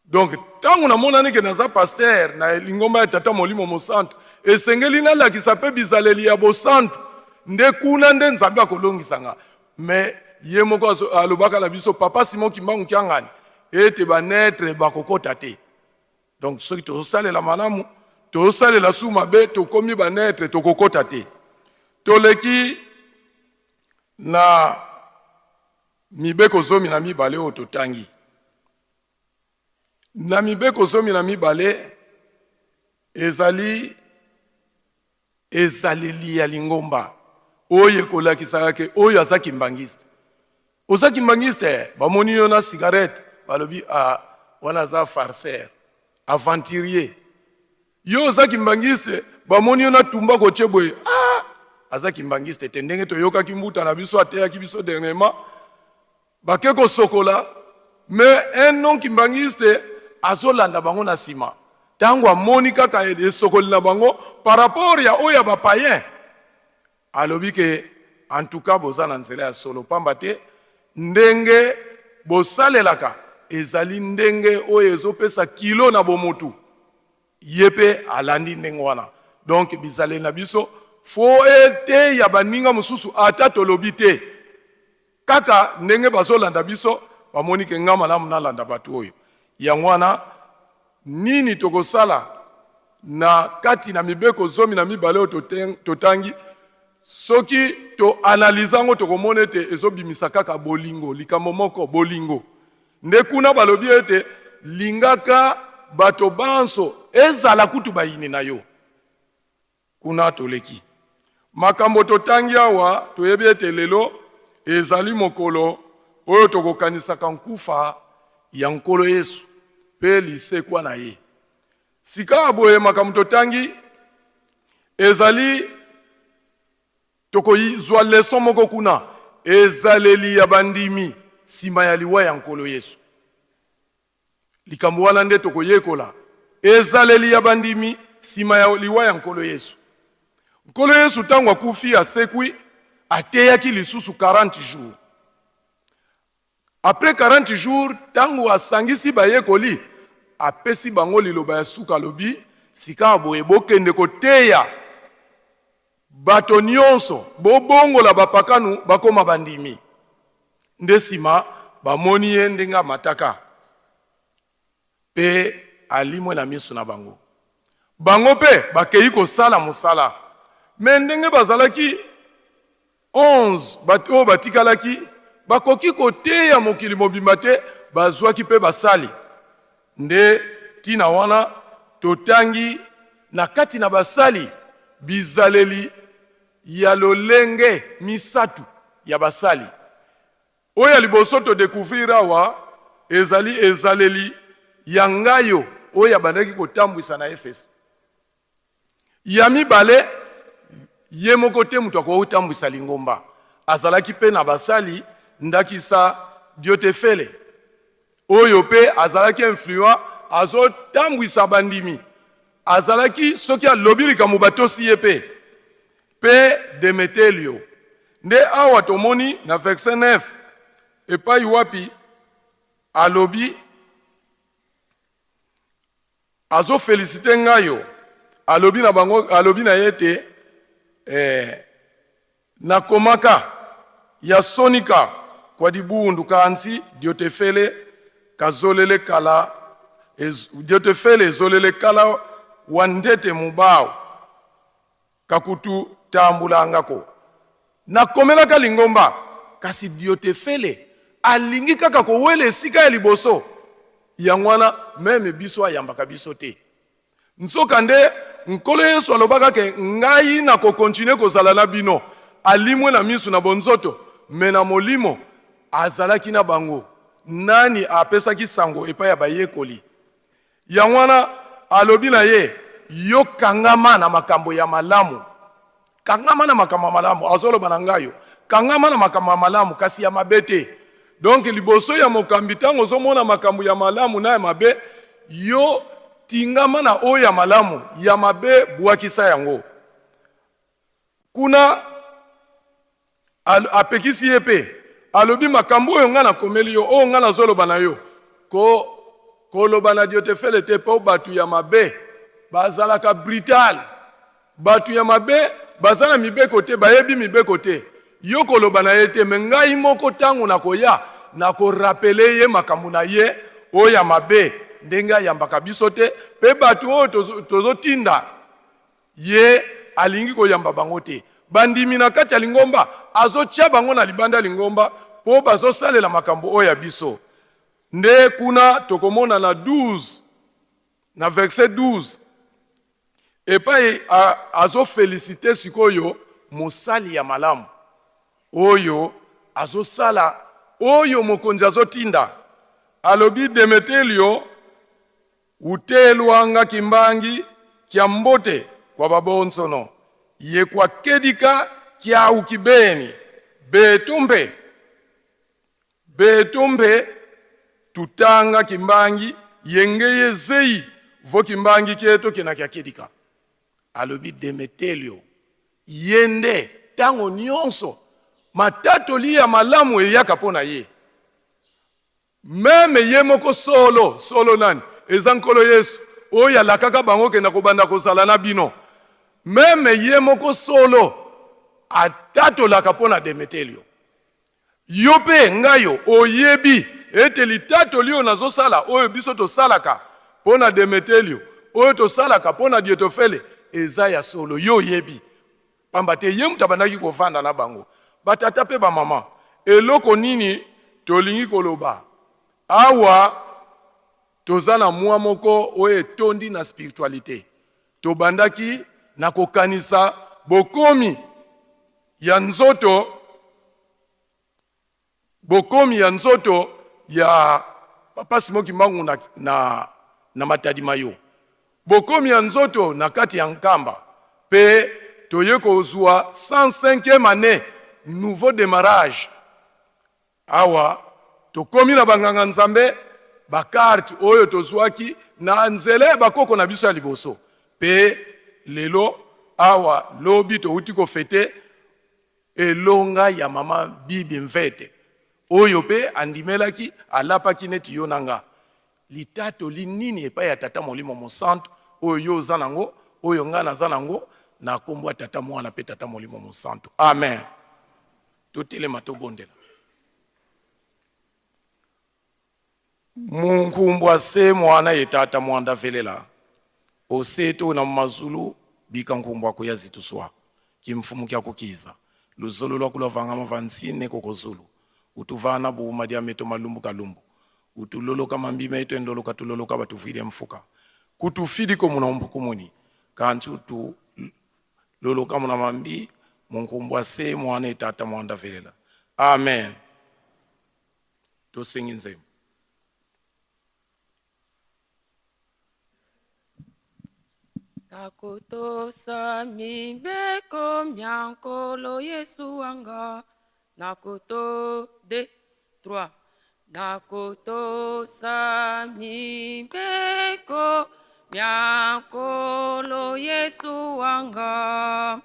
Donc tango namonani que naza pasteur na lingomba ya Tata Molimo Mosantu, esengeli nalakisa pe bizaleli ya bosantu. Nde kuna nde Nzambe akolongisa nga. Mais ye moko azo-, alobaka na biso, Papa Simon Kimbangu Kiangani, ete baneutre bakokota te. Donc soki tozosalela malamu, tozosalela su mabe, tokomi baneutre, tokokota te. Toleki na mibeko zomi na mibale oyo totangi. Na mibeko zomi na mibale, ezali ezaleli ya lingomba oyo ekolakisaka que oyo aza kimbanguiste. Oza kimbanguiste, bamoni yo na cigarette, balobi: "Ah, wana aza farceur, aventurier." Yo oza kimbanguiste, bamoni yo na tumba kotie boye: "Ah, aza kimbanguiste te." Ndenge toyokaki mbuta na biso ateyaki biso dernièrement, bake kosokola, mais un non-kimbanguiste azolanda bango na nsima. Tango amoni kaka e-, esokoli na bango par rapport ya oyo ya ba païens, alobi que, en tout cas, boza na nzela ya solo, pamba te ndenge bosalelaka ezali ndenge oyo ezopesa kilo na bomotu. Ye pe alandi ndenge wana. Donc bizaleli na biso faut eteya baninga mosusu, ata tolobi te. Kaka ndenge bazolanda biso, bamoni que nga malamu nalanda bato oyo. Yango wana, nini tokosala na kati na mibeko zomi na mibale oyo toten-, totangi? Soki toanalyser yango, tokomona ete ezobimisa kaka bolingo, likambo moko, bolingo. Nde kuna balobi ete: "Lingaka bato banso, ezala kutu bayini na yo." Kuna toleki. Makambo totangi awa, toyebi ete lelo ezali mokolo oyo tokokanisaka nkufa ya Nkolo Yesu pe lisekwa na ye. Sikawa boye, makambo totangi ezali, tokozwa leçon moko kuna, ezaleli ya bandimi nsima ya liwa ya Nkolo Yesu. Likambo wana nde tokoyekola, ezaleli ya bandimi nsima ya liwa ya Nkolo Yesu. Nkolo Yesu, tango akufi, asekwi, ateyaki lisusu quarante jours. Après quarante jours, tango asangisi bayekoli, apesi bango liloba ya suka, alobi: "Sikawa boye, bokende koteya bato nyonso, bobongola bapakanu bakoma bandimi." Nde nsima bamoni ye ndenge amataka, pe alimwe na miso na bango. Bango pe bakei kosala mosala. Mais ndenge bazalaki onze, bat-, oyo batikalaki, bakoki koteya mokili mobimba te, bazwaki pe basali. Nde tina wana totangi na kati na basali bizaleli ya lolenge misato ya basali. Oyo ya liboso to découvrir awa ezali ezaleli ya Ngayo, oyo abandaki kotambwisa na Efeso. Ya mibale, ye moko te moto akoki kotambwisa lingomba. Azalaki pe na basali, ndakisa Diotefele, oyo pe azalaki influent, azotambwisa bandimi. Azalaki, soki alobi likambo, batosi ye pe. Pe Demetelio. Nde awa tomoni na verset neuf, epai wapi alobi: Azo féliciter ngai yo. Alobi na bango, alobi na ye ete, eh, nakomaka ya sonika kwa dibundu, kansi Dieu te fele kazolele kala, ez-, Dieu te fele ezolele kala wa ntete mu bawu, kakutu tambulanga ko. Nakomelaka lingomba, kasi Dieu te fele alingi kaka kowela esika ya liboso. Yango wana, même biso ayambaka biso te. Nzokande, Nkolo Yesu alobaka ke: "Ngai nako continuer kozala na bino." Alimwe na misu na bonzoto, mais na molimo azalaki na bango. Nani apesaki sango epai ya bayekoli? Yango wana alobi na ye: "Yo kangama na makambo ya malamu." Kangama na makambo ya malamu, azoloba na ngai yo. Kangama na makambo ya malamu, kasi ya mabe te. Donc, liboso ya mokambi, ntango ozomona makambo ya malamu na ya mabe, yo tingama na oyo ya malamu, ya mabe bwakisa yango. Kuna al-, apekisi ye mpe, alobi: "Makambo oyo ngai nakomeli yo, oyo ngai nazoloba na yo, ko-, koloba na Dieu te fele te, mpo bato ya mabe bazalaka brutal. Bato ya mabe baza na mibeko te, bayebi mibeko te. Yo koloba na ye te, mais ngai moko ntango nakoya, nakorapele ye makambo na ye oyo ya mabe, ndenge ayambaka biso te, mpe bato oyo tozo-, tozotinda ye alingi koyamba bango te. Bandimi na kati ya lingomba, azotia bango na libanda ya lingomba, mpo bazosalela makambo oyo ya biso." Nde kuna tokomona na douze, na verset douze, epai a-, azo féliciter sikoyo mosali ya malamu oyo azosala, oyo mokonzi azotinda. Alobi: "Demetelio, utelwanga kimbangi kia mbote kwa babonsono, ye kwa kedika kiau kibeni. Beto mpe, beto mpe tutanga kimbangi, ye ngeye zeyi vo kimbangi kieto kena kia kedika." Alobi Demetelio, ye nde ntango nyonso matatoli ya malamu eyaka mpo na ye. Meme ye moko solo, solo nani? Eza Nkolo Yesu, oyo alakaka bango ke: "Nakobanda kozala na bino." Meme ye moko solo atatolaka mpo na Demetelio. Yo mpe, ngai yo, oyebi ete litatoli oyo nazosala, oyo biso tosalaka mpo na Demetelio, oyo tosalaka mpo na Dietofele, eza ya solo. Yo oyebi. Pamba te ye moto abandaki kovanda na bango. Batata mpe bamama, eloko nini tolingi koloba? Awa toza na mwa moko oyo etondi na spiritualité. Tobandaki na kokanisa bokomi ya nzoto, bokomi ya nzoto ya Papa Simon Kimbangu na, na, na Matadi Mayo. Bokomi ya nzoto na kati ya Nkamba. Mpe toye kozwa cent cinquième année, nouveau démarrage. Awa tokomi na banganga-Nzambe, ba carte oyo tozwaki na nzela ya bakoko na biso ya liboso. Mpe lelo, awa, lobi, touti kofete elonga ya mama Bibi Mvete, oyo mpe andimelaki, alapaki neti yo na nga. Litatoli nini epai ya Tata Molimo Mosantu oyo yo oza na yango, oyo ngai naza na yango, na nkombo ya Tata, Mwana mpe Tata Molimo Mosantu? Amen. Totelema, tobondela. Mu nkumbu a Se, Mwana ye Tata Mwanda Velela. O Se eto una mu mazulu, bika nkumbu aku yazituswa. Kimfumu kiaku kiza. Luzolo lwaku lwavangama va nsi nde koko zulu. Utuvana buma dia meto ma lumbu ka lumbu. Utuloloka mambi meto ye ndoloka tuloloka batuvwidi mfuka. Kutufidi ko muna umpukumuni, kansi utuloloka muna mambi, mu nkumbu a Se, Mwana ye Tata Mwanda Velela. Amen. Tosengi nzembo. Nakotosa mibeko mia Nkolo Yesu wanga. Nakoto-, deux, trois. Nakotosa mibeko mia Nkolo Yesu wanga.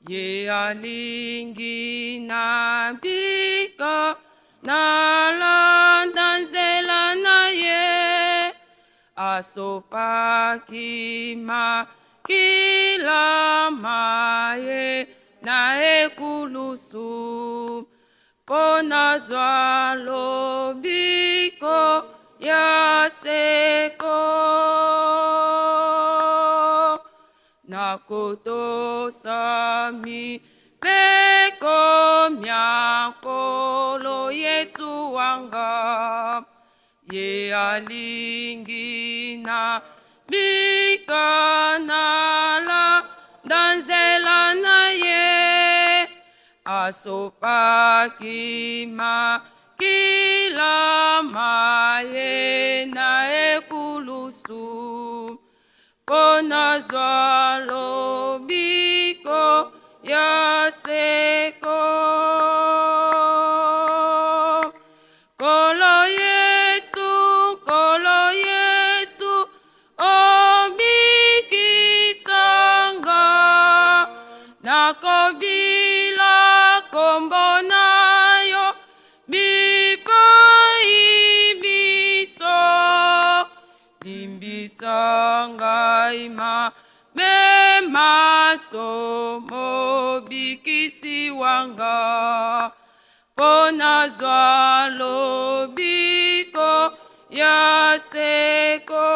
Ye alingi nabika, nalanda nzela na ye. A Asopaki makila ma ye na ekulusu, mpo na zwa lobiko ya seko. Na kotosa mibeko mia Nkolo Yesu wa nga, ye alingi na bika na landa nzela na ye. Asopaki makila ma ye na ekulusu, mpo na zwa lobiko ya seko. Nkolo Yesu, Nkolo Yesu, obikisa nga, nakobila kombo na yo bipai binso. Limbisa ngai mabe manso, Mobikisi wa nga, mpo na zwa lobiko ya seko.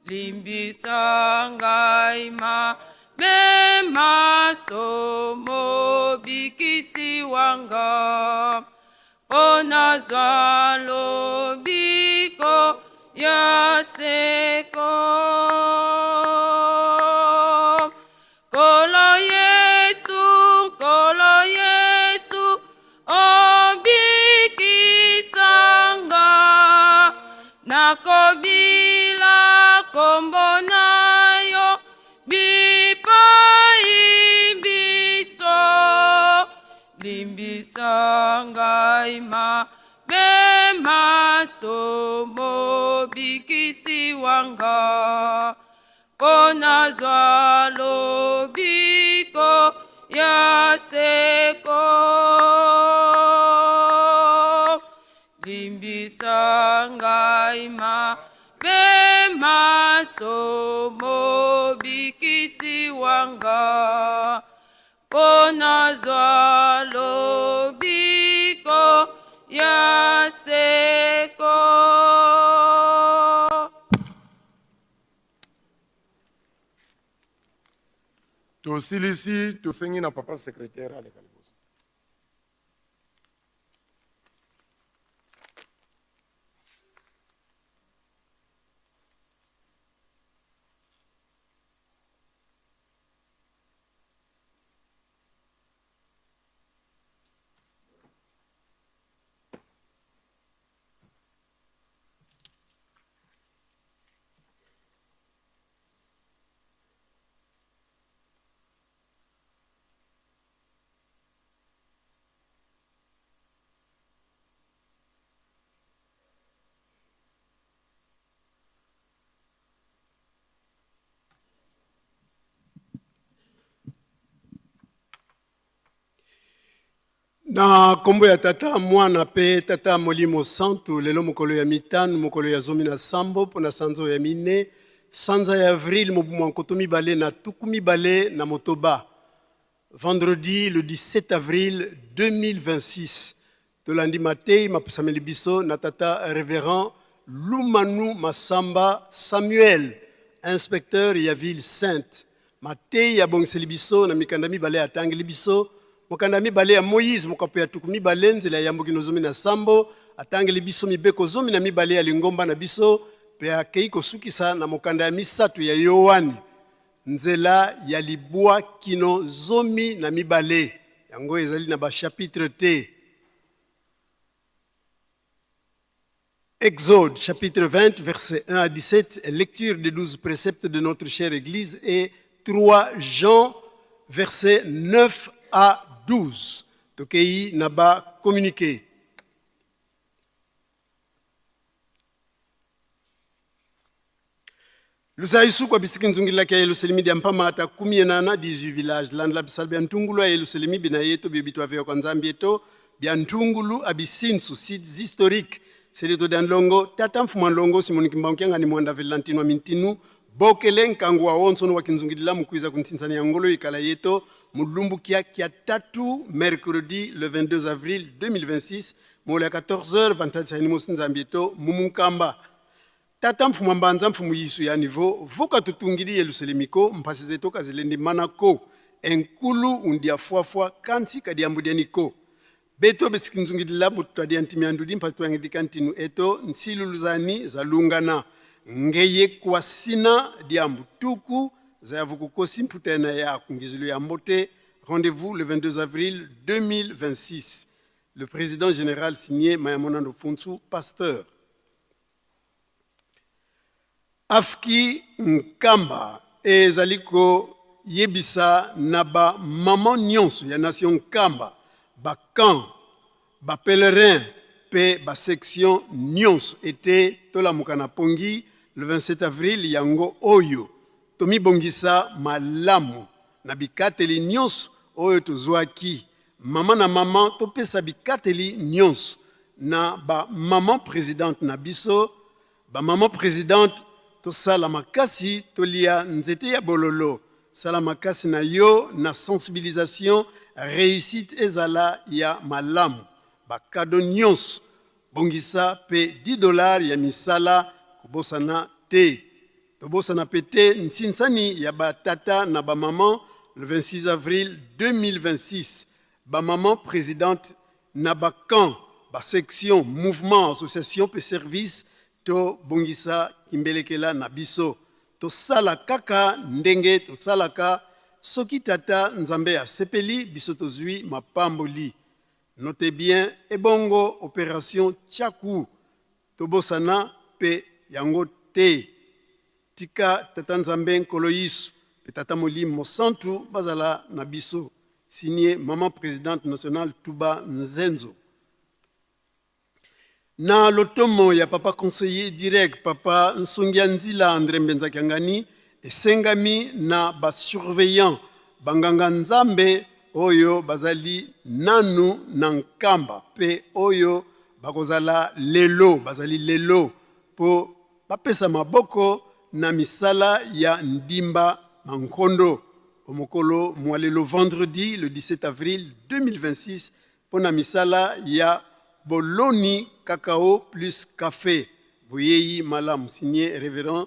Limbisa ngai mabe manso, Mobikisi wa nga, mpo na zwa lobiko ya seko. Nkolo Yesu, Nkolo Yesu, obikisa nga, nakobila kombo na yo bipai binso. Limbisa ngai mabe manso, Mobikisi wa nga, mpo na zwa lobiko ya seko. Limbisa ngai mabe manso, Mobikisi wa nga, mpo na zwa lobiko ya seko. Tosilisi, tosengi na papa secrétaire aleka liboso. Na kombo ya Tata, Mwana pe Tata Molimo Santu, lelo mokolo ya mitanu, mokolo ya zomi na sambo mpo na sanza ya mine, sanza ya avril, mobu mwa nkoto mibale na tuku mibale na motoba. Vendredi, le dix-sept avril deux mille vingt-six. Tolandi mateyi mapesameli biso na tata révérend Lumanu Masamba Samuel, inspecteur ya Ville Sainte. Mateyi abongiseli biso na mikanda mibale, atangeli biso mokanda ya mibale ya Moïse, mokapo ya tuku mibale, nzila ya yambo kino zomi na sambo, atangeli biso mibeko zomi na mibale ya lingomba na biso, pe akei kosukisa na mokanda ya misato ya Yoane, nzela ya libwa kino zomi na mibale. Yango ezali na ba chapitre te. Exode chapitre vingt, versets un à dix-sept, lecture des douze préceptes de notre chère Église, et trois Jean, versets neuf à douze. Tokei na ba communiqué. Luzayisuku lwa bisika nzungilaki ya Yelusalemi dia mpama ata kumi ye nana, dix-huit villages. Landila bisalu bia ntungulu ya Yelusalemi bina yeto bio bitwa vewa kwa Nzambi eto, bia ntungulu a bisinsu, sites historiques, Se dieto dia nlongo, tata mfumu a nlongo Simon Kimbangu Kiangani Muanda Velela Ntinu a Mintinu, bokele nkangu wawonsono wa kinzungidila mu kwiza ku nsinsani ya ngolo ya kala yeto, mu lumbu kia kia tatu, mercredi le vingt-deux avril deux mille vingt-six, mola ya quatorze heures, va ntadisa yandi mosi Nzambi eto, mu munkamba. Tata mfumu a mbanza, mfumu Yisu, yandi vo: Vo katutungidi Yelusalemi ko, mpasi zeto ka zilendi mana ko. E nkulu undi a fwafwa, kansi ka diambu diani ko. Beto besi kinzungidila mu twadia nti mia ndudi, mpasi twayangidika ntinu eto, nsilulu zani zalungana. Ngeye kwasina diambu tuku, zaya vo kukosi mputa ena ya ku ngizilu ya mbote. Rendez-vous le vingt-deux avril deux mille vingt-six. Le président général signé Mayamona Ndofunsu, pasteur. Afki Nkamba ezali koyebisa na ba maman nyonso ya nation Nkamba, ba camp, ba pèlerin pe ba section nyonso ete tolamuka na pongi le vingt-sept avril yango oyo, tomibongisa malamu na bikateli nyonso oyo tozwaki. Mama na mama, topesa bikateli nyonso na ba maman présidente na biso. Ba maman présidente, tosala makasi, tolia nzete ya bololo. Sala makasi na yo na sensibilisation, réussite ezala ya malamu. Ba cadeau nyonso, bongisa pe dix dollars ya misala, kobosana te. Tobosana pe te nsinsani ya ba tata na ba maman le vingt-six avril deux mille vingt-six. Ba maman présidente na ba camp, ba section, mouvement, association pe service, tobongisa kimbelekela na biso. Tosala kaka ndenge tosalaka. Soki Tata Nzambe asepeli, biso tozwi mapamboli. Notez bien, ebongo opération Tiaku, tobosana pe yango te. Tika Tata Nzambe, Nkolo Yisu, pe Tata Molimo Mosantu bazala na biso. Signé maman présidente nationale Tuba Nzenzo. Na lotomo ya papa conseiller direct, papa nsongi ya nzila André Mbenza Kiangani, esengami na ba surveillant, banganga Nzambe oyo bazali nanu na Nkamba pe oyo bakozala lelo, bazali lelo, po bapesa maboko na misala ya ndimba mankondo. O mokolo mwa lelo, vendredi le dix-sept avril deux mille vingt-six, pona misala ya boloni cacao plus café. Boyeyi malamu. Signé Révérend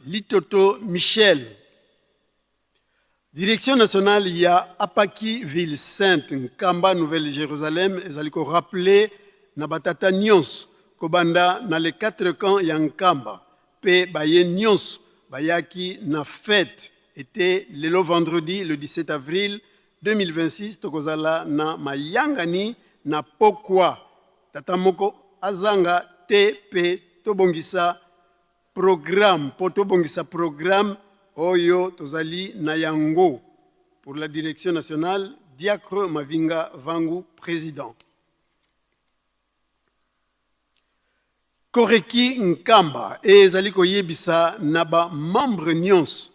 Litoto Michel. Direction nationale ya Apaki Ville Sainte, Nkamba, Nouvelle Jérusalem, ezali ko rappeler na batata nyonso, kobanda na les quatre camps ya Nkamba, pe baye nyonso bayaki na fête, ete lelo vendredi le dix-sept avril deux mille vingt-six, tokozala na mayangani na pokwa. Tata moko azanga te, pe tobongisa programme, po tobongisa programme oyo tozali na yango. Pour la direction nationale, Diacre Mavinga Vangu, président. Koreki Nkamba ezali koyebisa na ba membre nyonso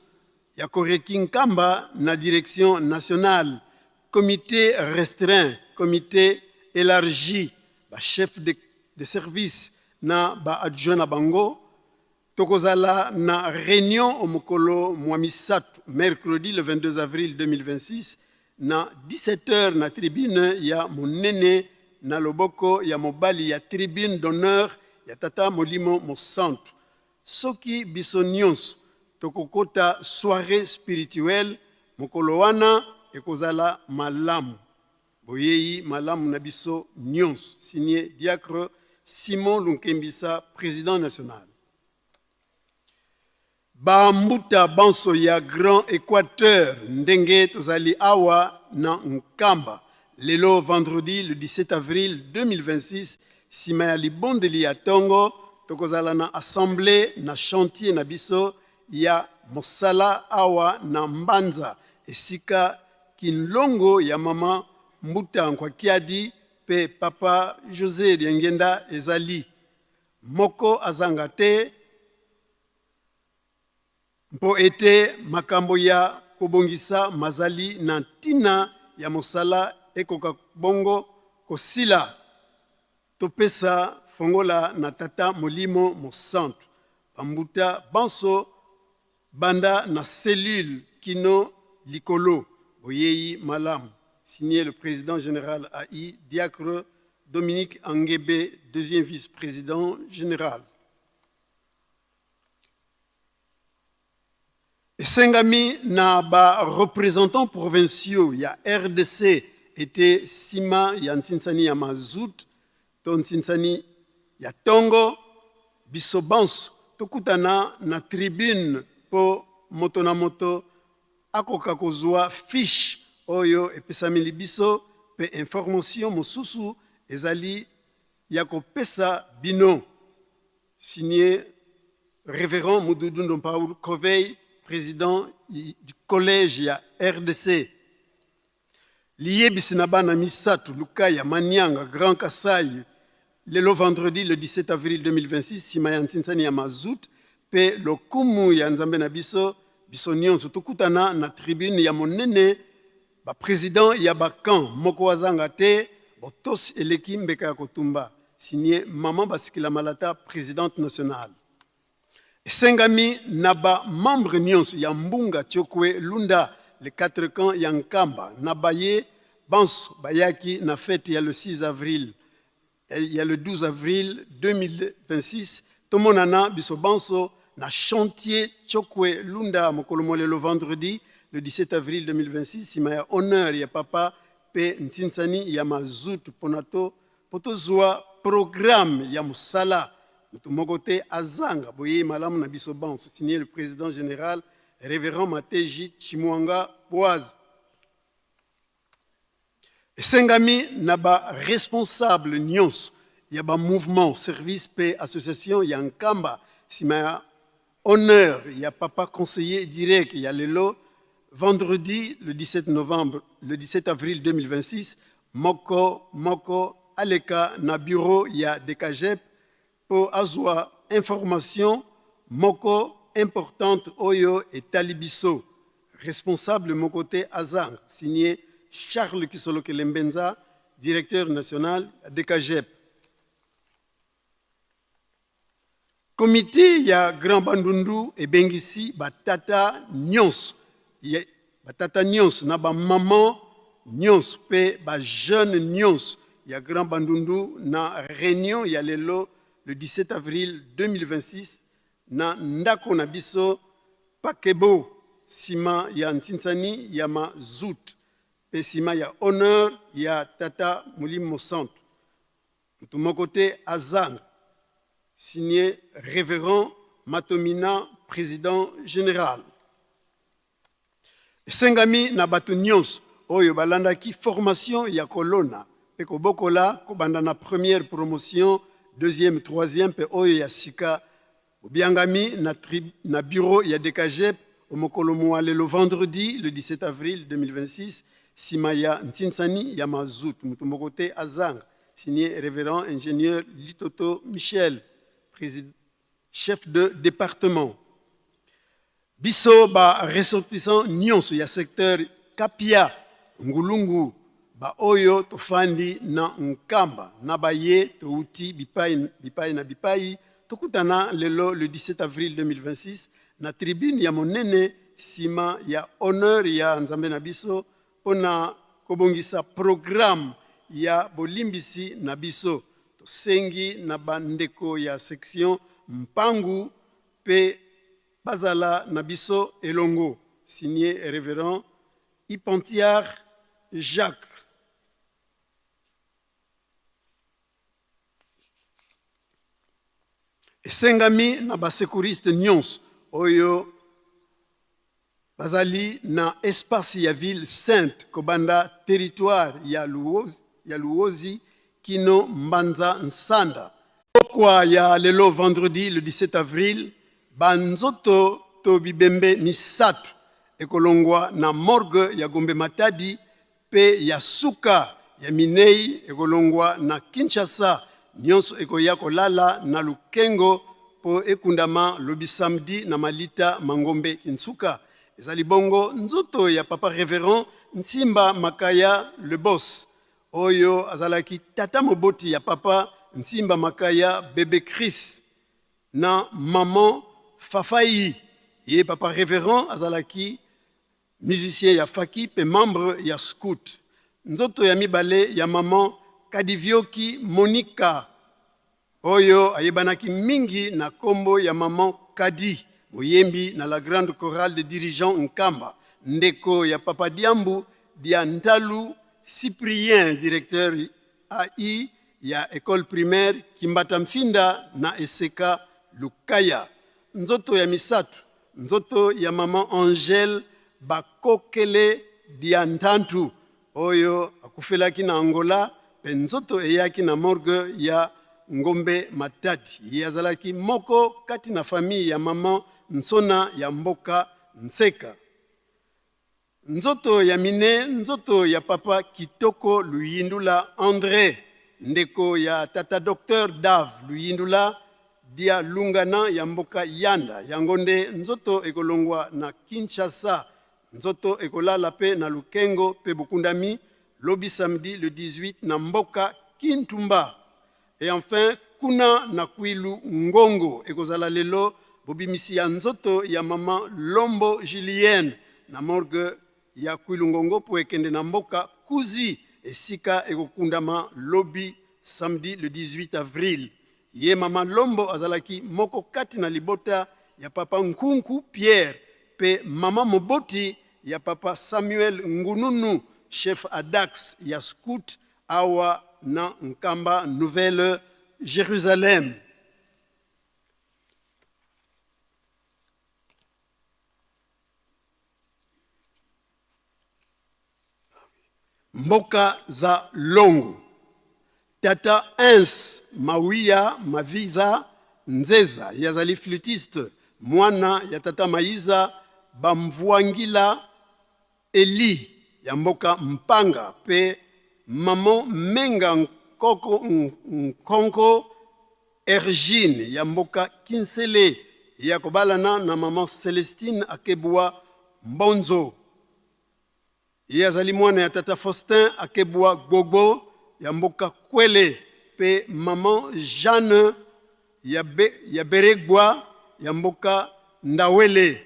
ya Koreki Nkamba, na direction nationale, comité restreint, comité élargi, ba chef de, de service na ba adjoint na bango, tokozala na réunion o mokolo mwa misato, mercredi le vingt-deux avril deux mille vingt-six, na dix-sept heures na tribune ya monene, na loboko ya mobali ya tribune d'honneur ya Tata Molimo Mosantu. Soki biso nyonso tokokota soirée spirituelle, mokolo wana ekozala malamu. Boyeyi malamu na biso nyonso. Signé Diacre Simon Lunkembisa, président national. Bambuta banso ya Grand Équateur, ndenge tozali awa na Nkamba, lelo vendredi le dix-sept avril deux mille vingt-six, sima ya libondeli ya tongo, tokozala na assemblée na chantier na biso ya mosala awa na Mbanza, esika kinlongo ya mama Mbuta Nkwa Kiadi pe papa José Diengenda ezali. Moko azanga te, mpo ete makambo ya kobongisa mazali na ntina ya mosala ekoka bongo kosila. Topesa fongola na Tata Molimo Mosantu. Bambuta banso, banda na cellule kino likolo, boyeyi malamu. Signé le président général A I, diacre Dominique Anguebe, deuxième vice-président général. Esengami na ba représentants provinciaux ya R D C ete nsima ya nsinsani ya mazout to nsinsani ya tongo, biso banso tokutana na tribune mpo moto na moto akoka kozwa fiche oyo epesameli biso, mpe information mosusu ezali ya kopesa bino. Signé Révérend Mududu Ndompaoul Covey, président i-, du collège ya R D C. Liyebisi na bana misato, Lukaya, Manianga, Grand Kasaï, lelo vendredi le dix-sept avril deux mille vingt-six, nsima ya nsinsani ya mazout, mpe lokumu ya Nzambe na biso, biso nyonso tokutana na tribune ya monene, ba président ya ba camp, moko azanga te, botosi eleki mbeka ya kotumba. Signé Maman Basikila Malata, présidente nationale. Esengami na ba membre nyonso ya Mbunga Tshiokwe Lunda, les quatre camps ya Nkamba, na baye banso bayaki na fête ya le six avril, eh, ya le douze avril deux mille vingt-six, tomonana biso banso na chantier Tshiokwe Lunda mokolo mwa lelo vendredi le dix-sept avril deux mille vingt-six, nsima ya honneur ya papa mpe nsinsani ya mazout, mpo na to, mpo tozwa programme ya mosala. Moto moko te azanga, boyeyi malamu na biso banso. Signé le président général, Révérend Mateji Tshimwanga Boaz. Esengami na ba responsable nyonso ya ba mouvement, service mpe association ya Nkamba, nsima ya honneur ya papa conseiller direct ya lelo vendredi le dix-sept novembre, le dix-sept avril deux mille vingt-six, moko moko aleka na bureau ya DECAGEP mpo azwa information moko importante oyo etali biso. Responsable moko te azanga. Signé Charles Kisolokele Mbenza, directeur national ya DECAGEP. Comité ya Grand Bandundu ebengisi batata nyonso, ya, batata nyonso na ba maman nyonso mpe ba jeune nyonso ya Grand Bandundu na réunion ya lelo le dix-sept avril deux mille vingt-six na ndako na biso Pakebo, nsima ya nsinsani ya mazout mpe nsima ya honneur ya Tata Molimo Santu. Moto moko te azanga. Signé Révérend Matomina, président général. Esengami na bato nyonso oyo balandaki formation ya kolona mpe kobokola, kobanda na première promotion, deuxième, troisième mpe oyo ya sika, bobiangami na tri-, na bureau ya DECAGEP o mokolo mwa lelo vendredi le dix-sept avril deux mille vingt-six, nsima ya nsinsani ya mazout. Moto moko te azanga. Signé Révérend Ingénieur Litoto Michel, présid-, chef de département. Biso ba ressortissants nyonso ya secteur Kapia, Ngulungu, ba oyo tofandi na Nkamba, na baye touti bipai, bipai na bipai, tokutana lelo le dix-sept avril deux mille vingt-six na tribune ya monene, nsima ya honneur ya Nzambe na biso, mpo na kobongisa programme ya bolimbisi na biso. Tosengi na bandeko ya section mpangu mpe bazala na biso elongo. Signé Révérend Ipantiar Jacques. Esengami na ba secouristes nyonso oyo bazali na espace ya Ville Sainte, kobanda territoire ya Luozi, ya Luozi kino Mbanza Nsanda. Pokwa ya lelo vendredi le dix-sept avril, banzoto to bibembe misato ekolongwa na morgue ya Gombe Matadi, mpe ya suka, ya minei, ekolongwa na Kinshasa. Nyonso ekoya kolala na Lukengo mpo ekundama lobi samedi na Malita Mangombe Kinsuka. Ezali bongo nzoto ya Papa Révérend Nsimba Makaya Le Bos, oyo azalaki tata moboti ya Papa Nsimba Makaya, bébé Chris, na maman Fafai. Ye papa révérend azalaki musicien ya Faki pe membre ya scout. Nzoto ya mibale ya maman Kadivioki Monica, oyo ayebanaki mingi na kombo ya maman Kadi, moyembi na la grande chorale de dirigeants Nkamba, ndeko ya papa Diambu dia Ntalu Cyprien, directeur A I ya école primaire Kimbata Mfinda na Eseka Lukaya. Nzoto ya misato, nzoto ya maman Angèle Bakokele dia Ntantu, oyo akufelaki na Angola, pe nzoto eyaki na morgue ya Ngombe Matadi. Ye azalaki moko kati na famille ya maman Nsona ya mboka Nseka. Nzoto ya mine, nzoto ya papa Kitoko Luyindula André, ndeko ya tata docteur Dave Luyindula dia Lungana ya mboka Yanda. Yango nde nzoto ekolongwa na Kinshasa. Nzoto ekolala pe na Lukengo pe bokundami lobi samedi le dix-huit na mboka Kintumba. Et enfin, kuna na Kwilu Ngongo, ekozala lelo bobimisi ya nzoto ya maman Lombo Julienne na morgue ya Kwilu Ngongo po ekende na mboka Kuzi, esika ekokundama lobi samedi le dix-huit avril. Ye maman Lombo azalaki moko kati na libota ya papa Nkunku Pierre pe maman moboti ya papa Samuel Ngununu, chef adax ya scout awa na Nkamba, Nouvelle Jérusalem. Mboka za longo. Tata Hans Mawia Maviza Nzeza, ye azali flûtiste, mwana ya tata Mayiza Bamvwangila Eli ya mboka Mpanga, pe maman Menga Nkoko, Nkonko Ergine ya mboka Kinsele, ya kobalana na maman Célestine Akebwa Mbonzo. Ye azali mwana ya tata Faustin Akebwa Gbogbo ya mboka Kwele, pe maman Jeanne ya, Be, ya Beregwa ya mboka Ndawele.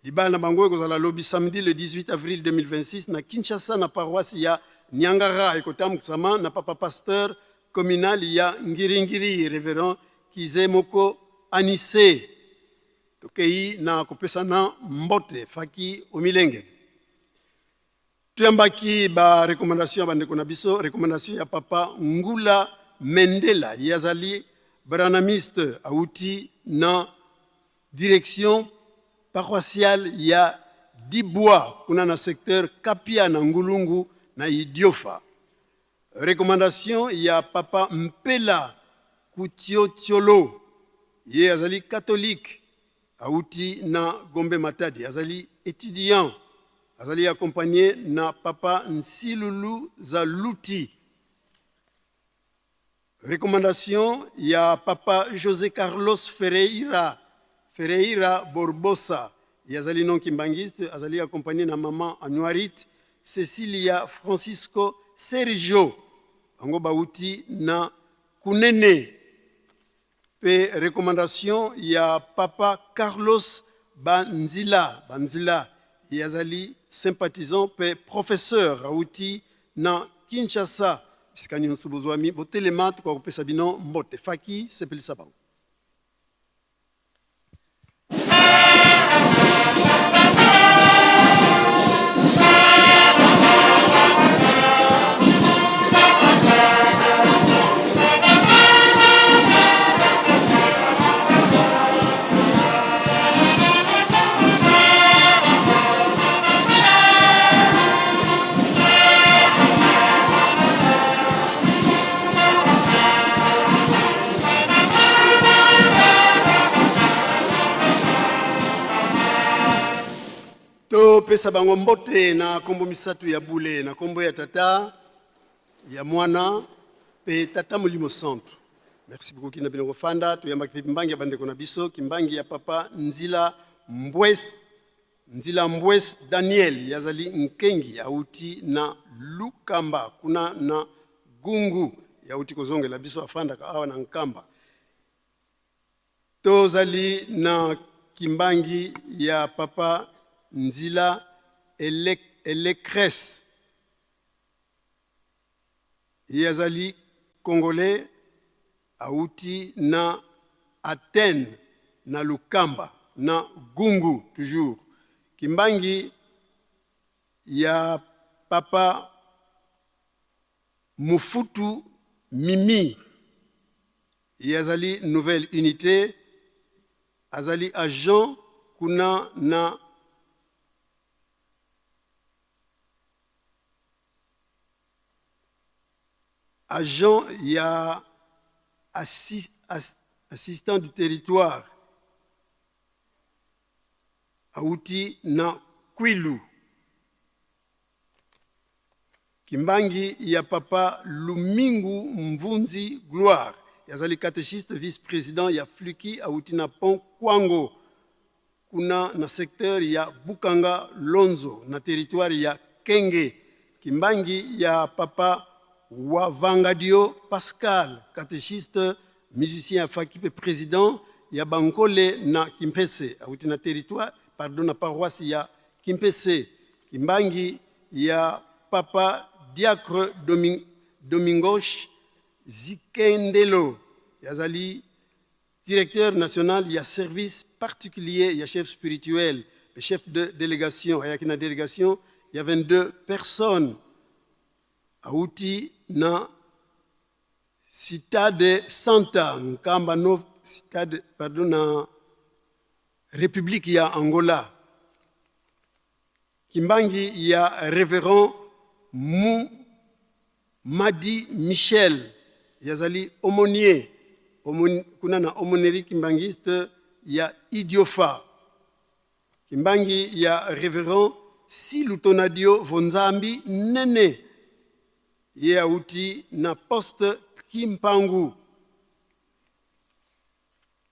Libala na bango ekozala lobi samedi le dix-huit avril deux mille vingt-six na Kinshasa, na paroisse ya Niangara. Ekotambuksama na papa pasteur communal ya Ngiri-Ngiri, révérend Kizemoko Anise. Tokei na kopesana mbote, faki omilengele. Toyambaki ba recommandation ya bandeko na biso, recommandation ya papa Ngula Mendela, ye azali branamiste, auti na direction paroissiale ya Dibwa, kuna na secteur Kapia na Ngulungu na Idiofa. Recommandation ya papa Mpela Kutiotiolo, ye azali catholique, auti na Gombe Matadi, azali étudiant, azali accompagné na papa Nsilulu Zaluti. Recommandation ya papa José Carlos Ferreira, Ferreira Borbosa, ye azali non kimbanguiste, azali accompagné na maman Anuarit Cecilia Francisco Sergio, bango bauti na Kunene. Pe recommandation ya papa Carlos Banzila, Banzila, ye azali sympathisant pe professeur, auti na Kinshasa. Bisika nyonso bozwami, botelema, tokoka kopesa bino mbote. Faki, sepelisa bango. Topesa bango mbote na kombo misatu ya bule, na kombo ya Tata, ya Mwana, pe Tata Molimo Santu. Merci beaucoup, kina bino kofanda. Toyambaki pe kimbangi ya bandeko na biso, kimbangi ya papa Nzila Mbwes, Nzila Mbwes Daniel, ye azali nkengi, auti na Lukamba, kuna na Gungu. ya uti kozongela biso, afandaka awa na Nkamba. Tozali na kimbangi ya Papa Nzila Ele-, Elecres. Ye azali Congolais, auti na Athènes, na Lukamba, na Gungu, toujours. Kimbangi ya Papa Mufutu Mimi, ye azali Nouvelle Unité, azali agent kuna na agent ya assi-, ass-, assistant du territoire, auti na Kwilu. Kimbangi ya Papa Lumingu Mvunzi Gloire, ye azali catéchiste, vice-président ya Fluki, auti na Pont Kwango, kuna na secteur ya Bukanga Lonzo, na territoire ya Kenge. Kimbangi ya Papa Wavangadio Pascal, catéchiste, musicien ya Faki mpe président ya Bankole na Kimpese, auti na territoire, pardon, na paroisse ya Kimpese. Kimbangi ya Papa Diacre Domin-, Domingos Zikendelo, ye azali directeur national ya service particulier ya chef spirituel, le chef de délégation, ayaki na délégation ya vingt-deux personnes, auti na Cidade Santa, Nkamba no, Cidade, pardon, na République ya Angola. Kimbangi ya Révérend Mu-, Madi Michel, ye azali aumônier, aumône-, kuna na aumônerie kimbanguiste ya Idiofa. Kimbangi ya Révérend Silutonadio Vonzambi Nene, ye auti na poste Kimpangu.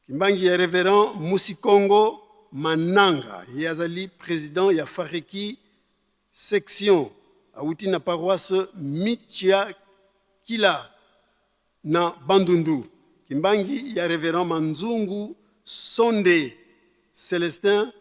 Kimbangi ya Révérend Musikongo Mananga, ye azali président ya Fareki section, auti na paroisse Mitiakila na Bandundu. Kimbangi ya Révérend Manzungu Sonde Célestin,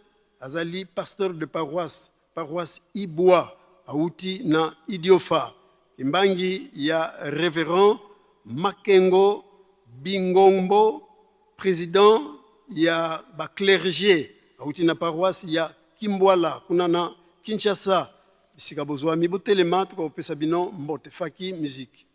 azali pasteur de paroisse, paroisse Ibwa, auti na Idiofa. Kimbangi ya Révérend Makengo Bingombo, président ya ba clergé, auti na paroisse ya Kimbwala, kuna na Kinshasa. Bisika bozwami, botelema, tukopesa bino mbote. Faki musique.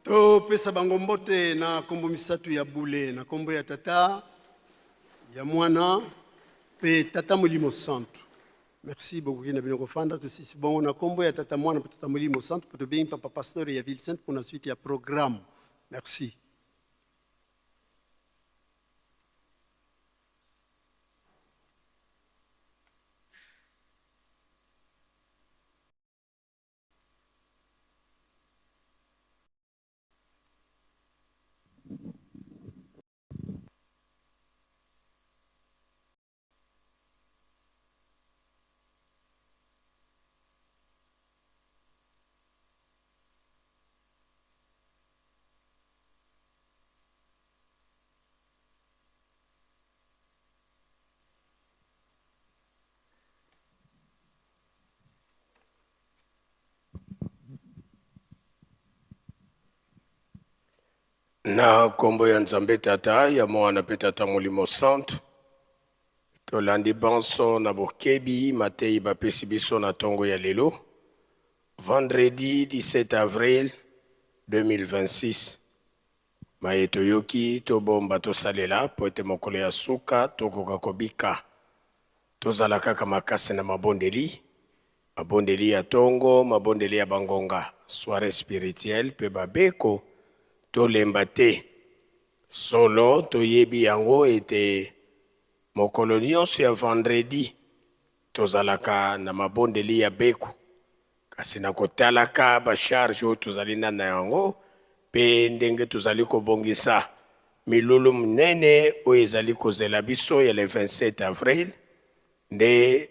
Topesa bango mbote na nkombo misato ya bule, na nkombo ya Tata, ya Mwana, mpe Tata Molimo Santu. Merci beaucoup, kina bino kofanda, tosisi bongo na nkombo ya Tata, Mwana, mpe Tata Molimo Santu, mpe tobengi Papa Pasteur ya Ville Sainte pour la suite ya programme. Merci. Na kombo ya Nzambe Tata, ya Mwana pe Tata Molimo Santu, tolandi banso na bokebi mateyi bapesi biso na tongo ya lelo, vendredi dix-sept avril deux mille vingt-six. Maye toyoki, tobomba, tosalela, po ete mokolo ya suka tokoka kobika. Tozala kaka makasi na mabondeli, mabondeli ya tongo, mabondeli ya bangonga, soirée spirituelle pe babeko, tolemba te. Solo, toyebi yango ete mokolo nyonso ya vendredi, tozalaka na mabondeli ya beko. Kasi na kotalaka ba charge oyo tozali na, na yango, pe ndenge tozali kobongisa milulu minene oyo ezali kozela biso ya le vingt-sept avril, nde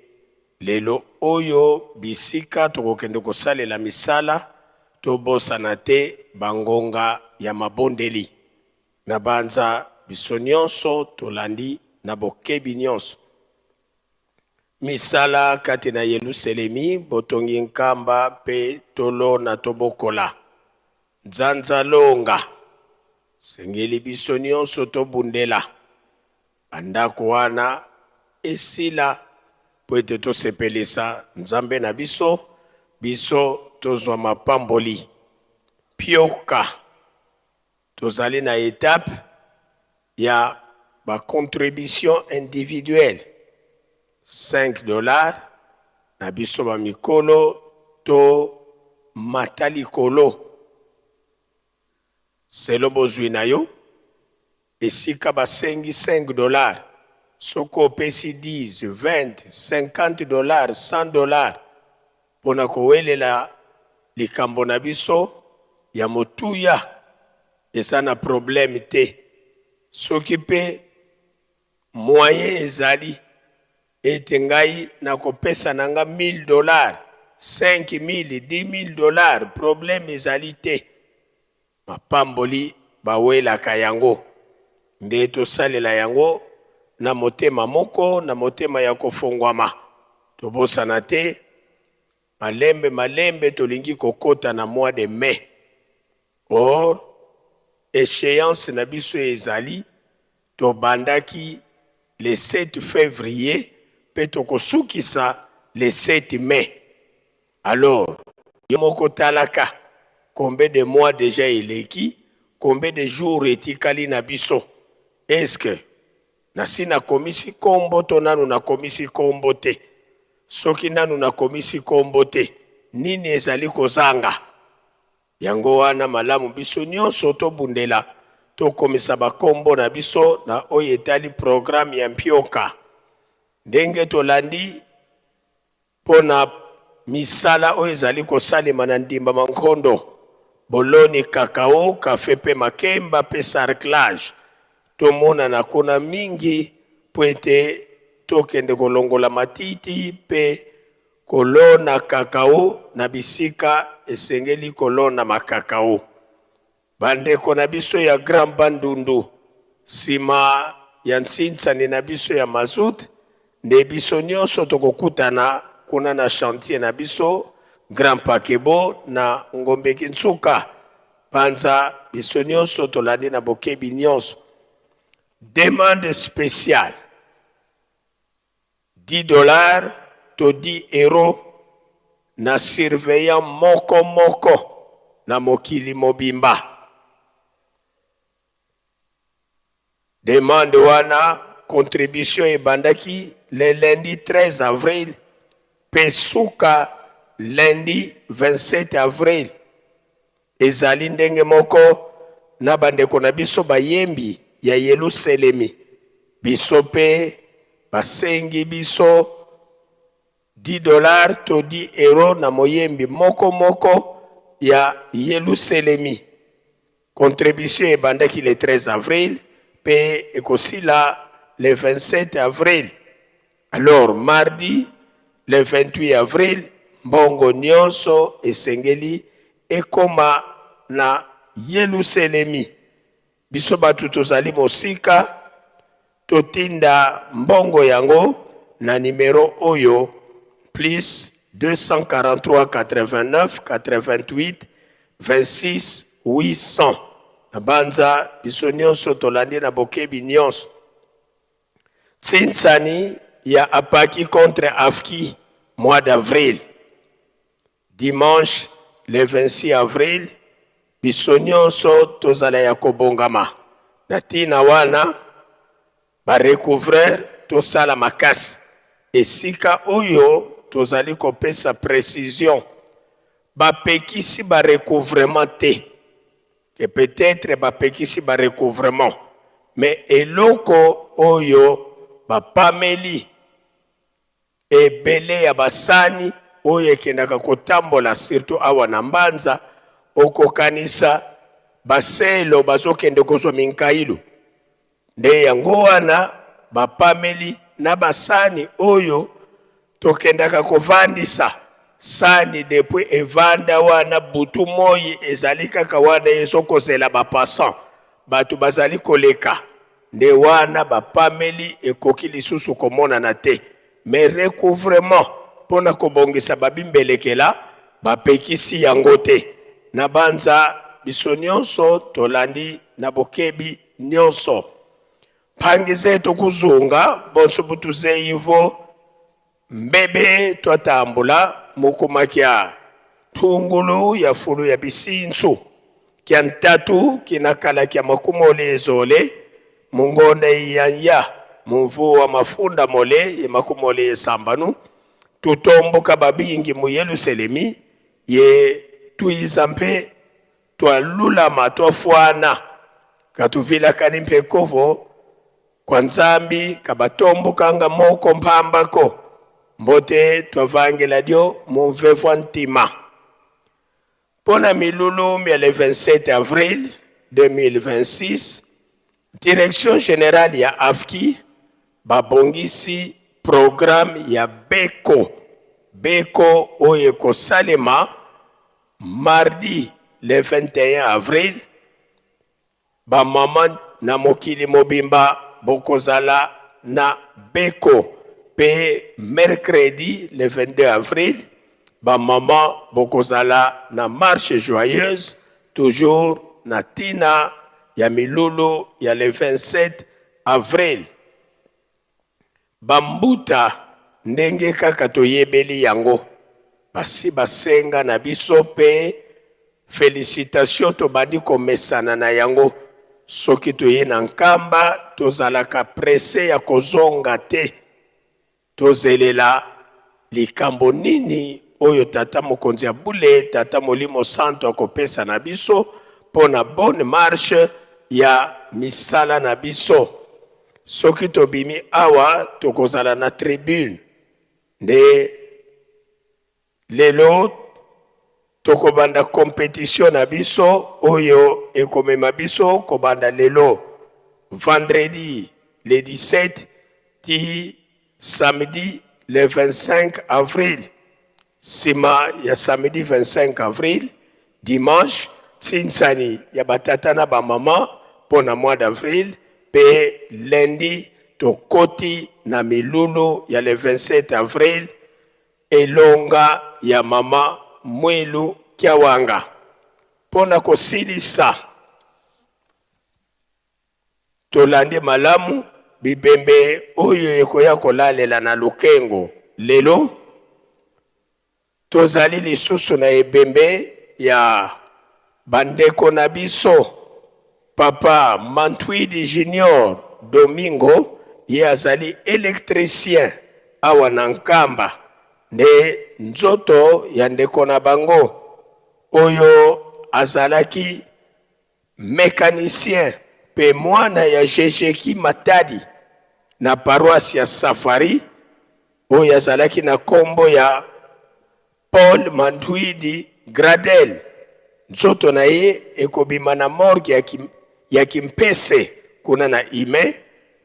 lelo oyo bisika tokokende kosalela misala, tobosana te bangonga ya mabondeli. Nabanza biso nyonso tolandi na bokebi nyonso. Misala kati na Yelusalemi, botongi nkamba pe tolona, tobokola. Nzanza longa. Sengeli biso nyonso tobundela bandako wana esila, po ete tosepelisa Nzambe na biso, biso tozwa mapamboli. Mpioka, tozali na étape ya ba contribution individuelle, cinq dollars, na biso bamikolo to mata likolo, selon bozwi na yo. Esika basengi cinq dollars, soki opesi dix, vingt, cinquante dollars, cent dollars, pona kowelela likambo na biso ya motuya, eza na problème te. Soki pe moyen ezali ete ngai nakopesa na nga mille dollars, cinq mille, dix mille dollars, problème ezali te. Mapamboli bawelaka yango. Nde tosalela yango na motema moko, na motema ya kofongwama. Tobosana te, malembe malembe tolingi kokota na mois de mai. Or, échéance na biso ezali, tobandaki le sept février, pe tokosukisa le sept mai. Alors, yo moko talaka, combien de mois déjà eleki, combien de jours etikali na biso? Est-ce que nasi nakomisi kombo to nanu nakomisi kombo te? Soki nanu nakomisi kombo te, nini ezali kozanga? Yango wana, malamu biso nyonso tobundela, tokomisa bakombo na biso na oyo etali programme ya mpioka. Ndenge tolandi, mpo na misala oyo ezali kosalema na Ndimba Mankondo, boloni cacao, café pe makemba pe sarclage. Tomonana kuna mingi, mpo ete tokende kolongola matiti pe kolona cacao na bisika esengeli kolona ma cacao. Bandeko na biso ya Grand Bandundu, nsima ya nsinsani na biso ya mazout, nde biso nyonso tokokutana kuna na chantier na biso, Grand Paquebot na Ngombe Kinsuka. Banza biso nyonso tolandi na bokebi nyonso. Demande spéciale: dix dollars to dix euros na surveillant moko moko na mokili mobimba. Demande wana, contribution ebandaki le lundi treize avril, pe suka lundi vingt-sept avril. Ezali ndenge moko na bandeko na biso bayembi ya Yelusalemi. Biso pe basengi biso dix dollars to dix euros na moyembi moko moko ya Yelusalemi. Contribution ebandaki le treize avril, pe ekosila le vingt-sept avril. Alors, mardi, le vingt-huit avril, mbongo nyonso esengeli ekoma na Yelusalemi. Biso bato tozali mosika, totinda mbongo yango na numéro oyo: plus deux cent quarante-trois quatre-vingt-neuf quatre-vingt-huit vingt-six huit cents. Na banza biso nyonso tolandi na bokebi nyonso. Nsinsani ya APAKI contre AFKI, mois d'avril. Dimanche, le vingt-six avril, biso nyonso tozala ya kobongama. Na ntina wana, ba recouvreurs, tosala makasi. Esika oyo tozali kopesa précision, bapekisi ba recouvrement te. Que peut-être bapekisi ba recouvrement, mais eloko oyo bapameli, ebele ya basani oyo ekendaka kotambola, surtout awa na mbanza, okokanisa baselo bazokende kozwa minkailu. Nde yango wana bapameli na basani oyo tokendaka kovandisa. Sani depuis evanda wana, butu moi ezali kaka wana, ezo kozela ba passants, bato bazali koleka. Nde wana bapameli ekoki lisusu komonana te. Mais recouvrement mpo na kobongisa babimbelekela, bapekisi yango te. Na banza biso nyonso tolandi na bokebi nyonso. Mpangi zeto kuzunga, bonso bu tuzeyi vo mbebe twatambula mu kuma kia ntungulu ya fulu ya bisinsu, kia ntatu kina kala kia makumole ye zole, mu ngonda ya yaya, mu mvu wa mafunda mole ye makumole ye sambanu, tutombuka babingi mu Yelusalemi, ye twiza mpe twalulama, twafwana, ka tuvilakani mpe ko vo kwa Nzambi, ka batombukanga moko mpamba ko, mbote twavangela dio mu mvevwa ntima. Mpo na milulu mia le vingt-sept avril deux mille vingt-six, Direction Générale ya AFKI babongisi programme ya Beko. Beko oyo ekosalema mardi le vingt et un avril, bamama na mokili mobimba bokozala na Beko. Mpe mercredi le vingt-deux avril, bamama bokozala na marche joyeuse, toujours na ntina ya milulu ya le vingt-sept avril. Bambuta, ndenge kaka toyebeli yango, basi basenga na biso mpe félicitation, tobandi komesana na yango. Soki toye na Nkamba, tozalaka pressé ya kozonga te. Tozelela likambo nini oyo Tata Mokonzi ya Bule, Tata Molimo Santu akopesa na biso mpo na bonne marche ya misala na biso. Soki tobimi awa, tokozala na tribune. Nde lelo tokobanda compétition na biso oyo ekomema biso kobanda lelo, vendredi le dix-sept, ti samedi le vingt-cinq avril. Nsima ya samedi vingt-cinq avril, dimanche, nsinsani ya batata na bamama mpo na mois d'avril, mpe lundi tokoti na milulu ya le vingt-sept avril, elonga ya mama Mwilu Kiawanga. Mpo na kosilisa, tolandi malamu bibembe oyo ekoya kolalela na Lukengo lelo. Tozali lisusu na ebembe ya bandeko na biso, Papa Mantwidi Junior Domingo, ye azali électricien awa na Nkamba. Nde nzoto ya ndeko na bango oyo azalaki mécanicien mpe mwana ya Jejeki Matadi na paroisse ya Safari, oyo azalaki na nkombo ya Paul Mantwidi Gradel. Nzoto na ye ekobima na morgue ya Kim-, ya Kimpese, kuna na Ime,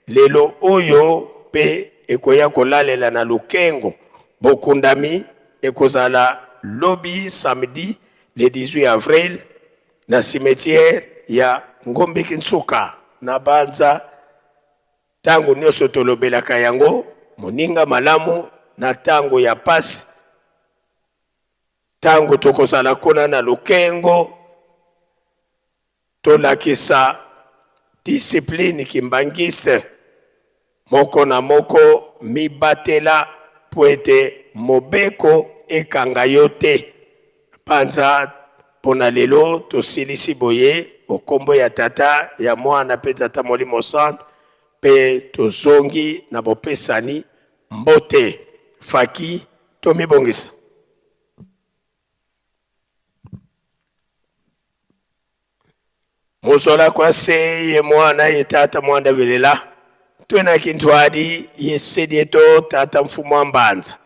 lelo oyo, mpe ekoya kolalela na Lukengo. Bokundami ekozala lobi, samedi, le dix-huit avril, na cimetière ya Ngombe Kinsuka, na Banza. Ntango nyonso tolobelaka yango, moninga malamu na ntango ya mpasi, ntango tokozala kuna na Lukengo, tolakisa discipline kimbanguiste, moko na moko mibatela, pwete mobeko ekanga yo te. Panza pona lelo tosilisi boye, o kombo ya Tata, ya Mwana pe Tata Molimo Santu, pe tozongi na bopesani mbote. Faki, tomibongisa. Mu zola kwa Se ye Mwana ye Tata Mwanda Velela, twena kintwadi ye Se dieto Tata Mfumu a Mbanza,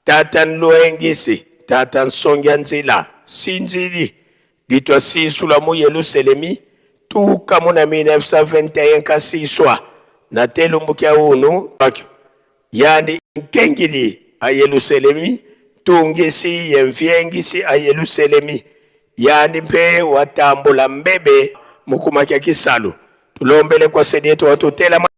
Tata Nlwengisi, Tata Nsongi a Nzila, sinzidi ditwa sisula mu Yelusalemi, tuka muna mille neuf cent vingt et un kasiswa, nate lumbu kia unu, bakio. Yandi nkengidi a Yelusalemi, ntungisi ye mviengisi a Yelusalemi. Yandi mpe watambula mbebe mu kuma kia kisalu. Tulombele kwa Se dieto watutelama.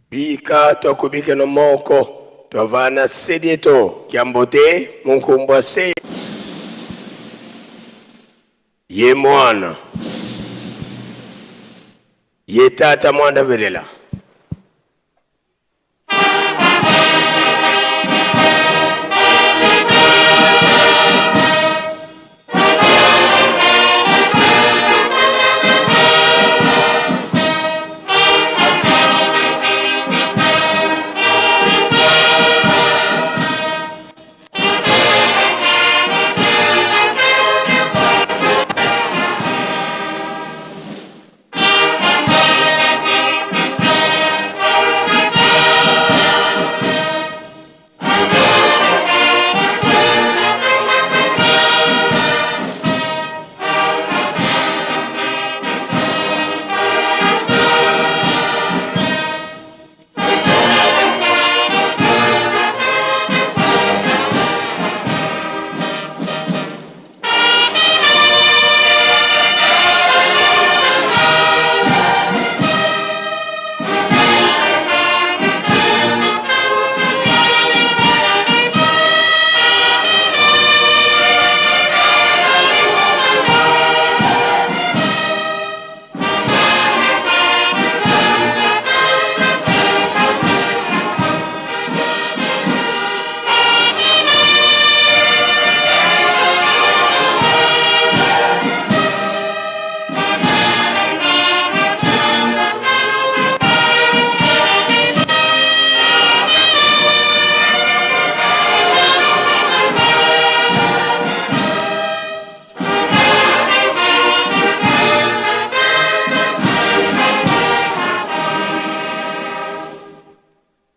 Bika twakubikeno moko, twavana Se dieto kiambote mu nkumbu a Se ye Mwana ye Tata Mwanda Velela.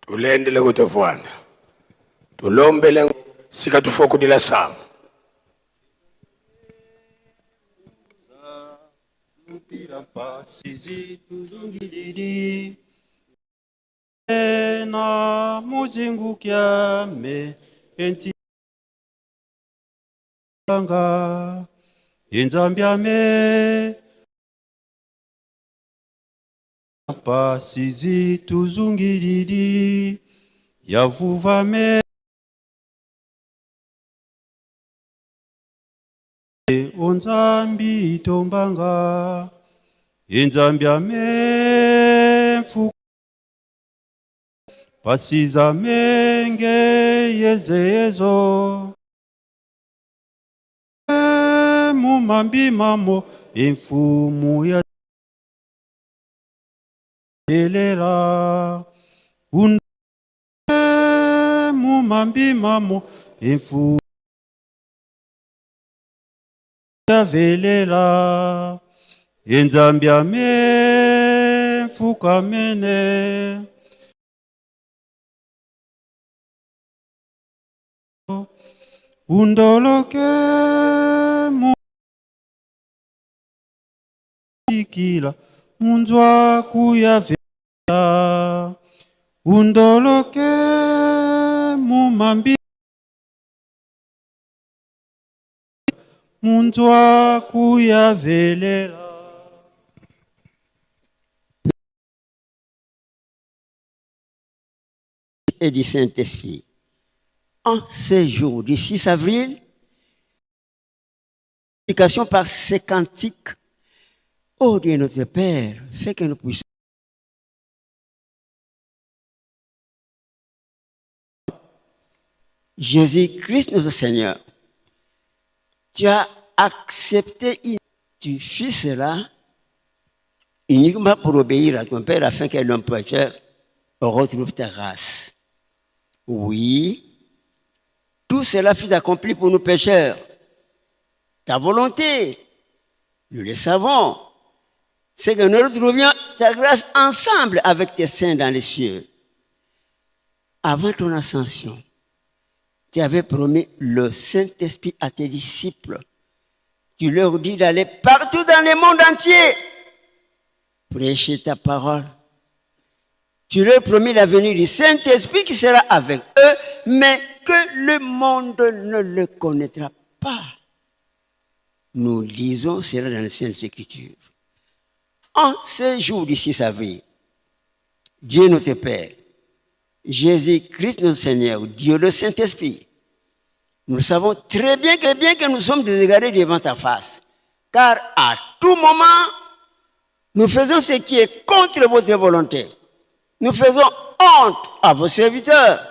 Tulendele kutuvwanda. Tulombele si katufokudila samu. Lupila mpasi zi tuzungididi. Na mu zingu kiame, e nsi kanga, e Nzambi ame. Mpasi zituzungididi, yavuvame. O Nzambi, tombanga, e Nzambi ame mfuka. Mpasi zame nge yezeyezo. E mu mambi mamo, e Mfumu ya velela. Unda e mu mambi mamo, e Mfumu ya velela, e Nzambi ame mfukamene. Undoloke mu kila, mu nzwaku ya velela. Undoloke mu mambi, mu nzwaku ya velela. Et du Saint-Esprit. En ces jours du six avril, supplication par ces cantiques, ô Dieu notre Père, fais que nous puissions. Jésus-Christ, notre Seigneur, tu as accepté, tu fis cela uniquement pour obéir à ton Père, afin que l'homme pécheur retrouve ta grâce. Oui, tout cela fut accompli pour nous pécheurs. Ta volonté, nous le savons, c'est que nous retrouvions ta grâce ensemble avec tes saints dans les cieux. Avant ton ascension, tu avais promis le Saint-Esprit à tes disciples. Tu leur dis d'aller partout dans le monde entier, prêcher ta parole. Tu leur promis la venue du Saint-Esprit qui sera avec eux, mais que le monde ne le connaîtra pas. Nous lisons cela dans les Saintes Écritures. En ces jours du six avril, Dieu notre Père, Jésus-Christ notre Seigneur, Dieu le Saint-Esprit, nous savons très bien que, bien que nous sommes désespérés devant ta face, car à tout moment, nous faisons ce qui est contre votre volonté. Nous faisons honte à vos serviteurs.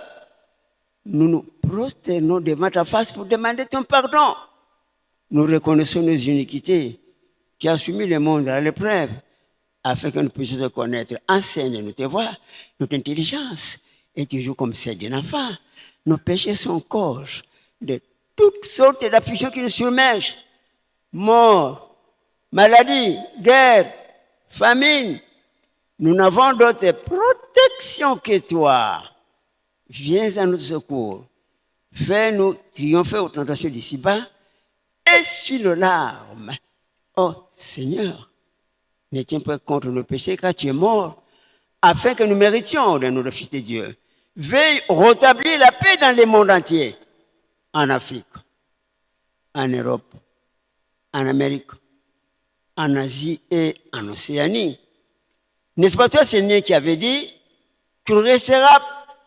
Nous nous prosternons devant ta face pour demander ton pardon. Nous reconnaissons nos iniquités. Tu as soumis le monde à l'épreuve afin que nous puissions te connaître. Enseigne-nous tes voies, notre intelligence, et toujours comme celle d'un enfant. Nos péchés sont cause de toutes sortes d'afflictions qui nous submergent. Mort, maladie, guerre, famine, nous n'avons d'autre protection que toi. Viens à notre secours. Fais-nous triompher aux tentations d'ici-bas. Essuie nos larmes. Oh Seigneur, ne tiens point compte de nos péchés, car tu es mort, afin que nous méritions de nous le Fils de Dieu. Veuille rétablir la paix dans le monde entier, en Afrique, en Europe, en Amérique, en Asie et en Océanie. N'est-ce pas toi, Seigneur, qui avais dit, tu ne laisseras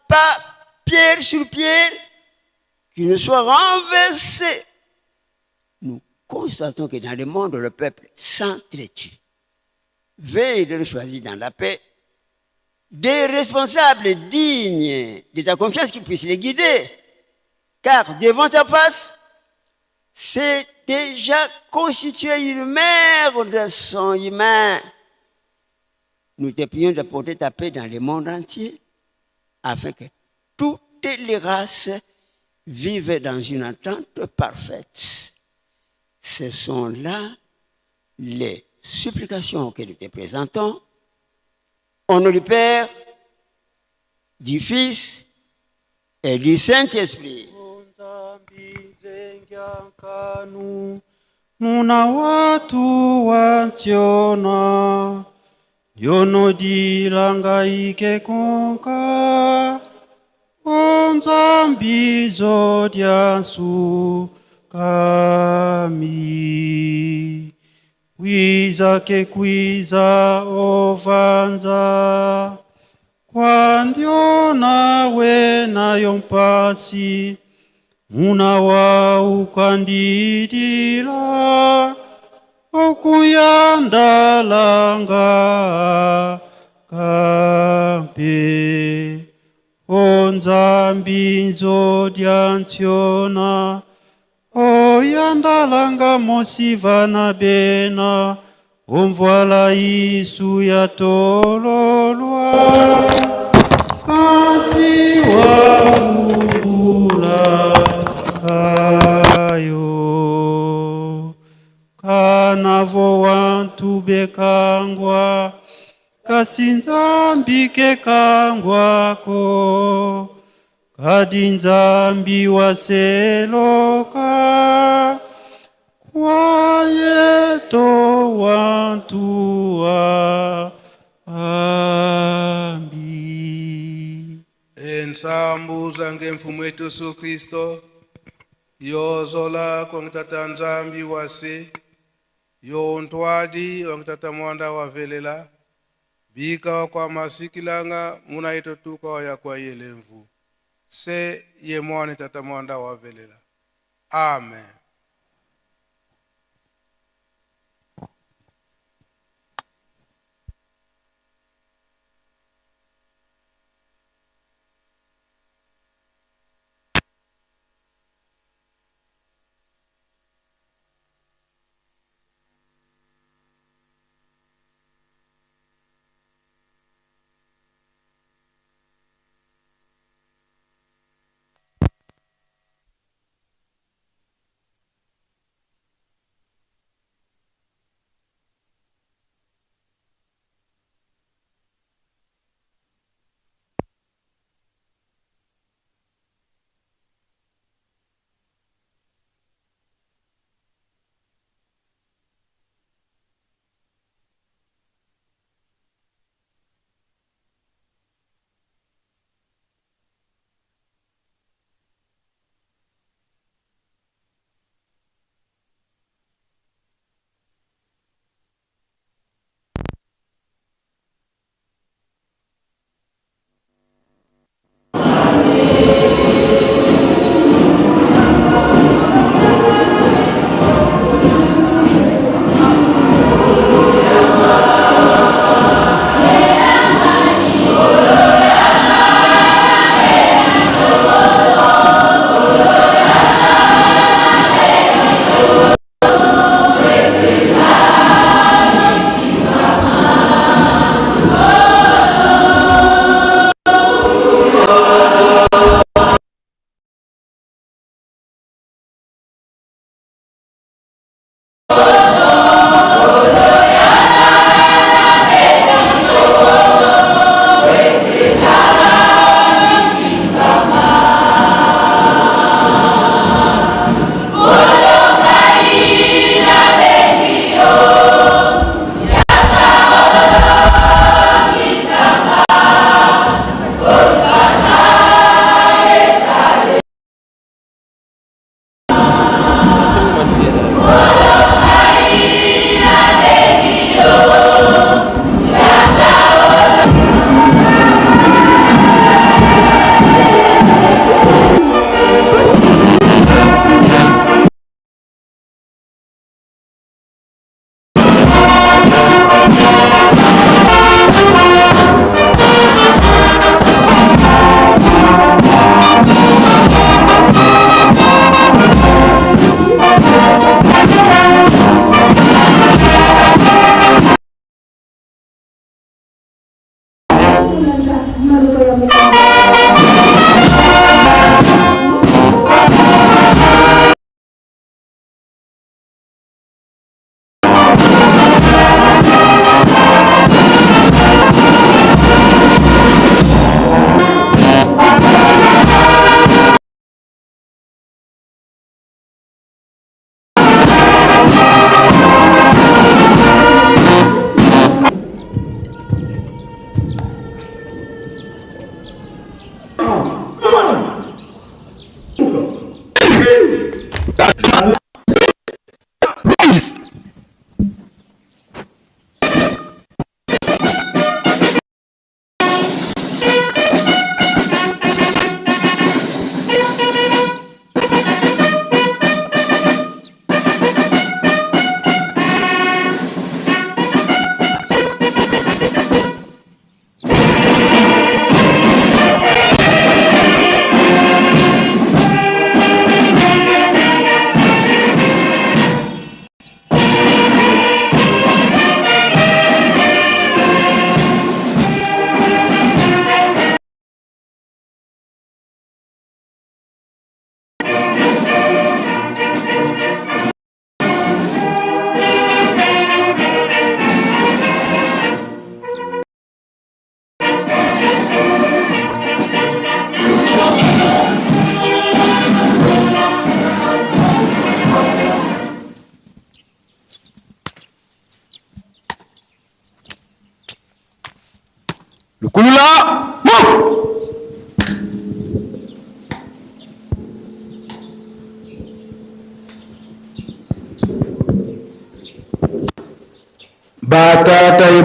pas pierre sur pierre qui ne soit renversée. Nous constatons que dans le monde, le peuple s'entretue. Veuille de nous choisir dans la paix des responsables dignes de ta confiance qui puissent les guider. Car devant ta face, c'est déjà constitué une mer de sang humain. Nous te prions d'apporter ta paix dans le monde entier, afin que toutes les races vivent dans une entente parfaite. Ce sont là les supplications que nous te présentons. Au nom du Père, du Fils et du Saint-Esprit. O Nzambi, nzengi ya nkanu, muna wantu wa nsiona, yono dilanga ike konka, o Nzambi, zo dia nsukami. Kwiza ke kwiza, o Mvanza, kwa ndiona wena yo mpasi, muna wau kandidila, o kuyandalanga kampe. O Nzambi nzo dia nsiona, o yandalanga mosi vana bena, o mvwala Yesu yatololwa, kansi wavumbula kayo. Kana vo wantu bekangwa, kansi Nzambi kekangwa ko, kadi Nzambi waseloka kwa yeto wantu ambi. E nsambu za nge Mfumu eto Yesu Kristo, yo zola kwa nge Tata Nzambi wa se, yo ntwadi wa nge Tata Mwanda wa velela, bika kwa masikilanga muna yeto tuka ya kwa yele mvu. Se ye Mwana Tata Mwanda wa velela. Amen.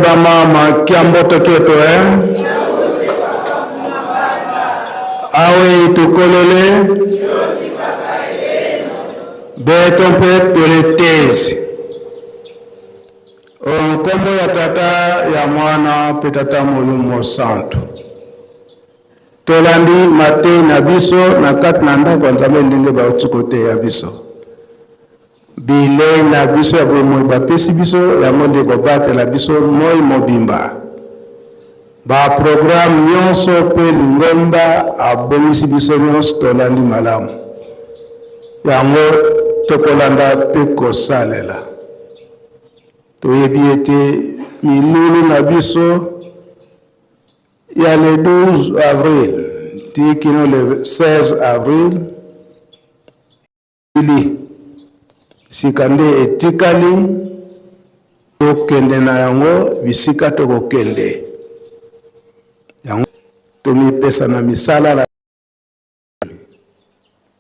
Ba mama, kiambote kieto, eh? Awa tukolele. Beto mpe twele tezi. O nkombo ya Tata, ya Mwana, mpe Tata Molimo Santu. Tolandi mateyi na biso na kati na ndako ya Nzambe, ndenge bauti koteya biso. Bilei na biso ya bomoi bapesi biso, yango nde kobatela biso moi mobimba. Ba programme nyonso mpe Lingomba abongisi biso nyonso tolandi malamu. Yango tokolanda mpe kosalela. Toyebi ete milulu na biso ya le douze avril tii kino le seize avril, ili sika nde etikali tokende na yango, bisika tokokende. Yango tomipesa na misala na,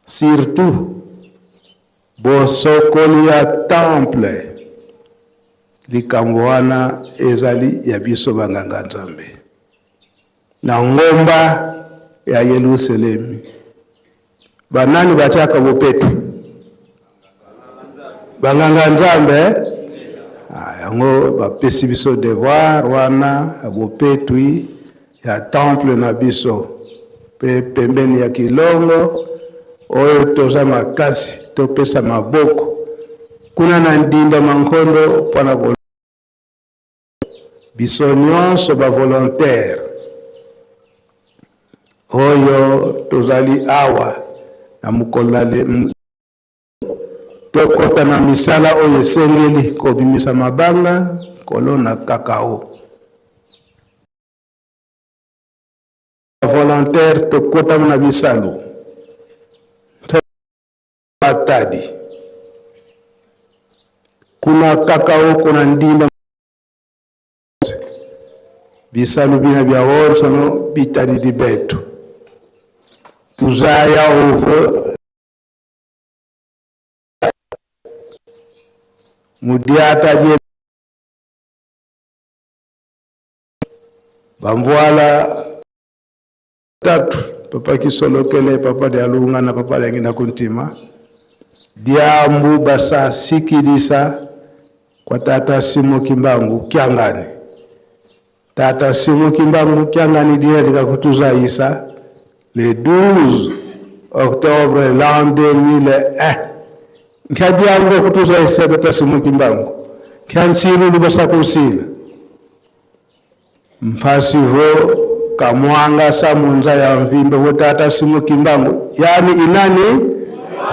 surtout bosokoli ya temple. Likambo wana ezali ya biso banganga Nzambe. Na ngomba ya Yerusalemi, banani batiaka bopetu? Banganga Nzambe, eh? Ah, yango bapesi biso devoir wana ya bopetwi ya temple na biso, mpe pembeni ya kilongo oyo toza makasi, topesa maboko kuna na ndinda mankondo mpo na ko-, biso nyonso ba volontaire oyo tozali awa na mokolo na le-, m-, tokota na misala oyo esengeli: kobimisa mabanga, kolona kakao. Volontaire, tokota na bisalu. Matadi. Kuna kakao, kuna ndinda. Bisalu bina biawonsono bitadidi beto. Tuzaya ovo. Mu diata die bamvwala tatu, Papa Kisolokele, Papa Dialungana, Papa Diangina Kuntima. Diambu basasikidisa kwa Tata Simon Kimbangu Kiangani. Tata Simon Kimbangu Kiangani dina dikakutuzayisa le douze octobre l'an deux mille un. Nkia diambu kutuzayisa Tata Simon Kimbangu? Nkia nsilulu basakusila? Mpasi vo kamwangasa mu nza ya mvimba vo Tata Simon Kimbangu, yandi i nani?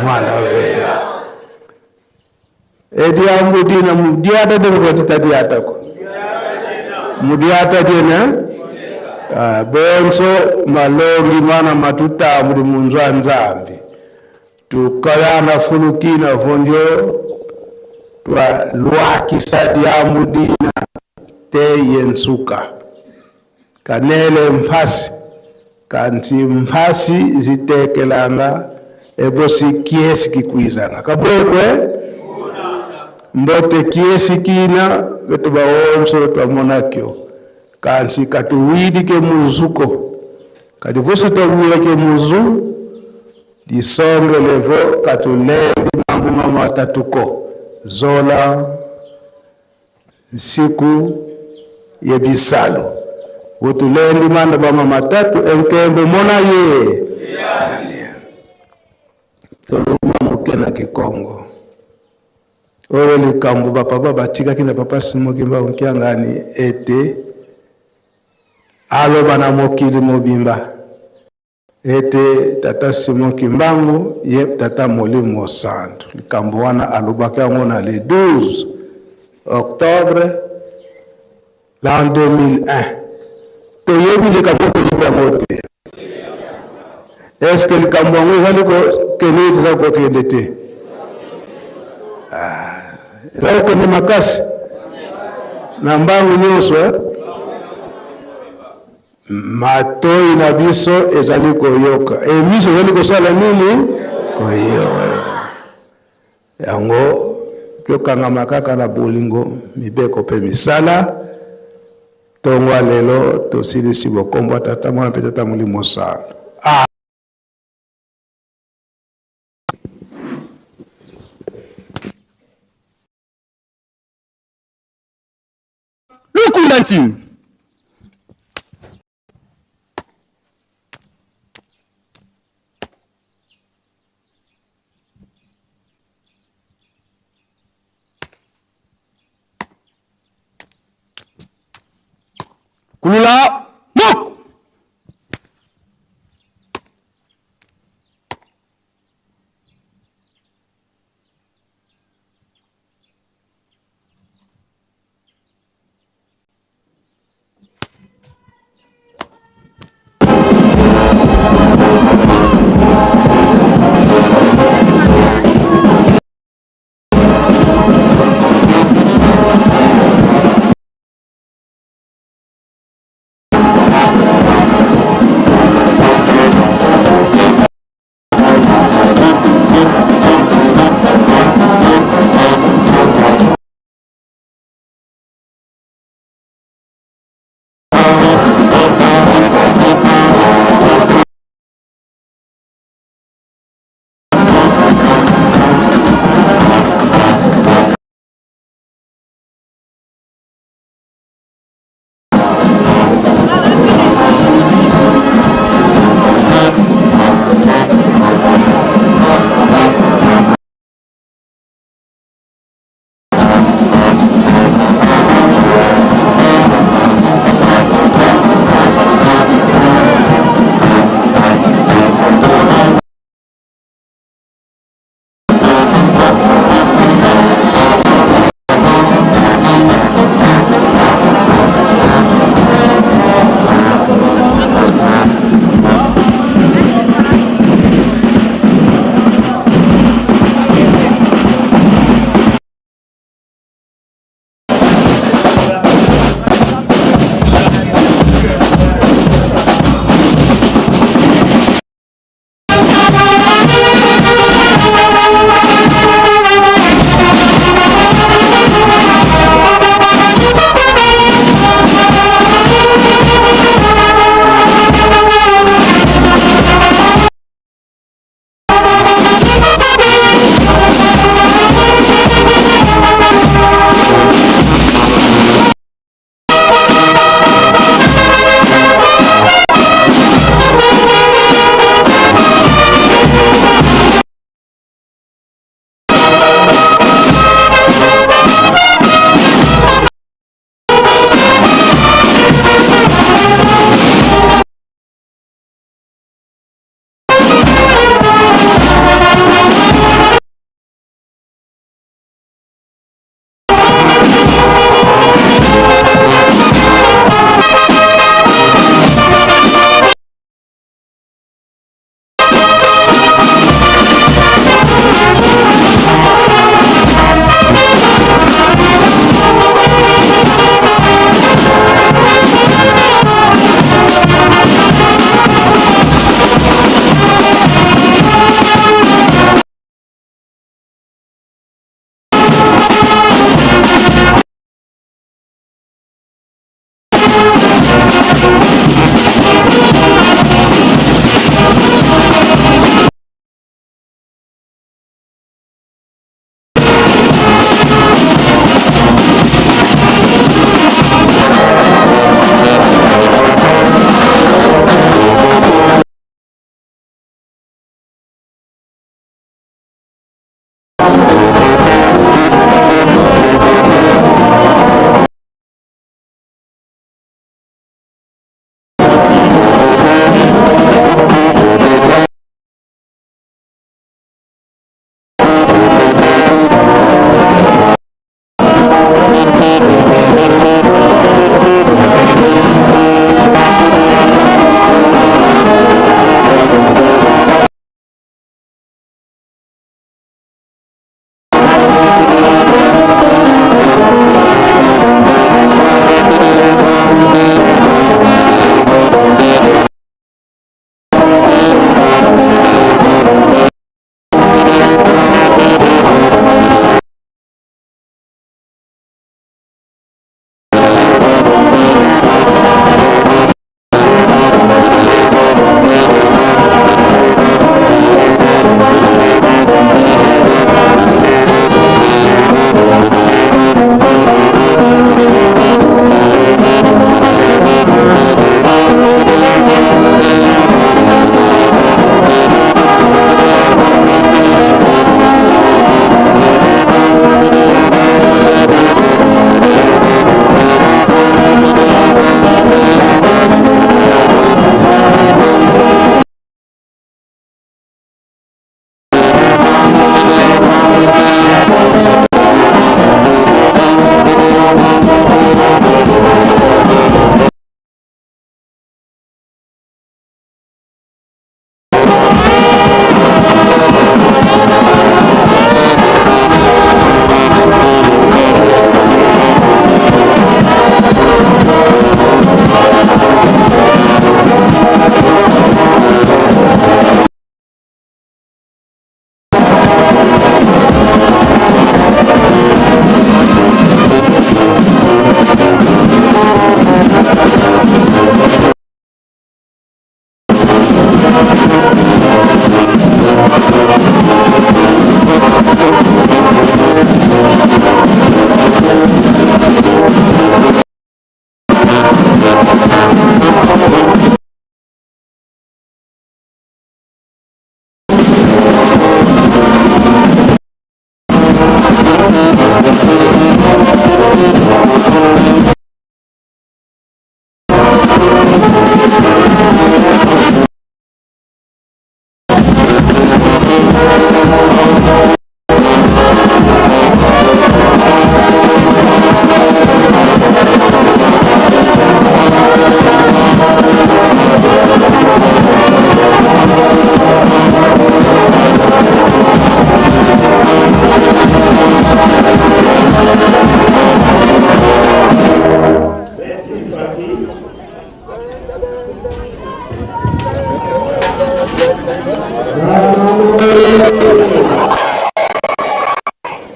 Mwana Mvela. E diambu dina mu diata de mu kati ta diata ko. Mu diata diena. Ah, bonso malongi mana matutambudi mu nzo a Nzambi. Tukala na fulu kina vo ndio twalwakisa diambu dina tii ye nsuka. Kanele mpasi, kansi mpasi zitekelanga, e bosi kiesi kikwizanga. Ka bwe ko? Mbote kiesi kina, beto bawonso twamona kio. Kansi ka tuwidi ke mu zu ko. Kadi vo si twawidi ke mu zu, disongele vo ka tulendi mambu mama matatu ko: zola, nsiku ye bisalu. Vo tulendi manda mama matatu, e nkembo mona ye. Tolomba mu kena Kikongo. Oyo likambu ba papa batikaki na Papa Simon Kimbangu Kiangani ete aloba na mokili mobimba ete Tata Simon Kimbangu ye Tata Molimo Santu. Likambu wana alobaki yango na le douze octobre l'an deux mille un. Toyebi likambo, toyebi yango te? Est-ce que likambo yango ezali ko-, kende to eza kokende te? Ah, eza kokende makasi na mbangu nyonso, eh? Matoyi na biso ezali koyoka. E miso ezali kosala nini? Koyoka. Yango, tokangama kaka na bolingo, mibeko mpe misala. Ntongo ya lelo tosilisi bo nkombo ya Tata, Mwana mpe Tata Molimo Santu. Ah. Lukunda ntinu. Kulula. Muk.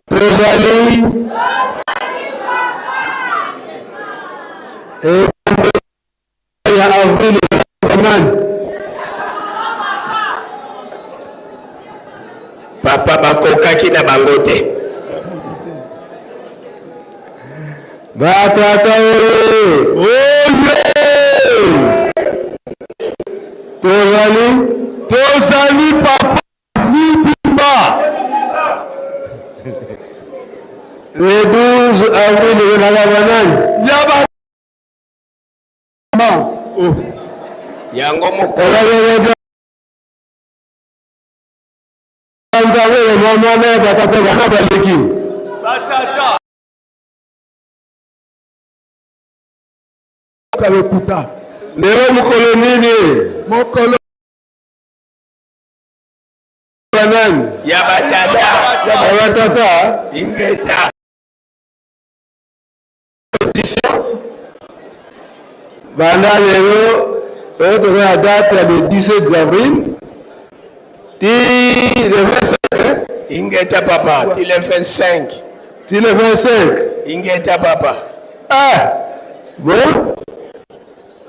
Tozali. Eh, ya avril, nani? Papa, bakokaki na bango te. Batata oye! Oye! Tozali? Tozali, papa, mibimba. Le douze avril, ezalaka banani? Ya ba mama. Oh. Yango moko. Olalele ja-, ntango ya mama na batata bana baleki. Batata. Kalokuta. Lelo mokolo nini? Mokolo banani? Ya batata. Ya batata. Ingeta. Banda lelo, eh, toza na date ya le dix-sept avril. Ti le vingt-cinq, eh? Ingeta papa, ti le vingt-cinq. Ti le vingt-cinq. Ingeta papa. Ah! Bon.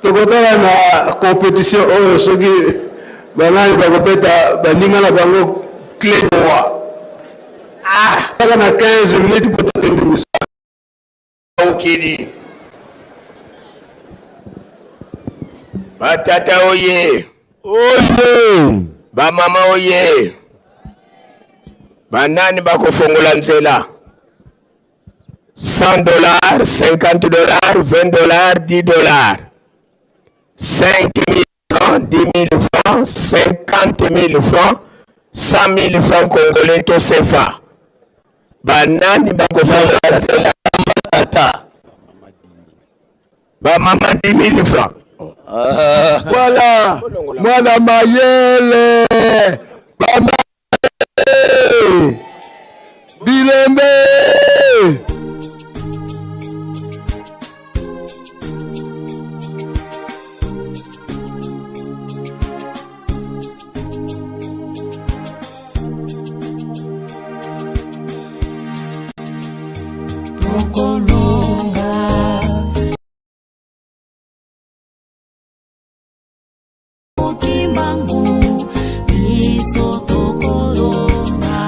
Tokotala na compétition oyo soki banani bakobeta baninga na bango clé droit. Ah! Kaka na quinze minutes mpo tokende mosala. Okidi. Batata oye! Oye! Bamama oye! Banani bakofongola nzela? Cent dollars, cinquante dollars, vingt dollars, dix dollars. Cinq mille francs, dix mille francs, cinquante mille francs, cent mille francs congolais to C F A. Banani bakofongola nzela? Tata. Bamama, dix mille francs. Ah. Voilà. Mwana mayele. Bamama. Bilembe. Tokolonga. Kimbangu, biso tokolonga.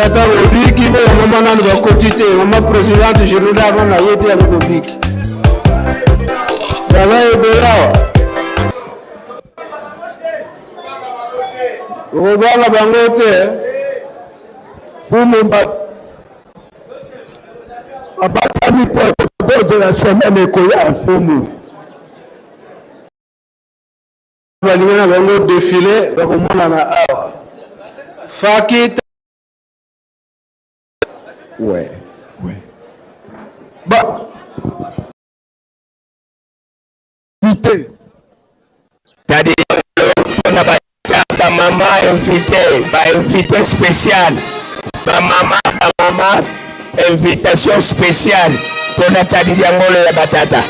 Tata bobiki, bo ya mama nani bakoti te, mama présidente générale wana ye nde ya bobiki. Baza ebele awa. Okobanga bango te. Mfumu mba-, babatami po kozela semaine ekoya, mfumu. Balingi na bango défilé, bakomonana awa. Faki ta-, ouais, ouais. Ba invité. Tadi na ba, ba mama invité, ba invité spécial. Ba mama, ba mama, invitation spéciale. Pona tadi ya ngolo ya batata.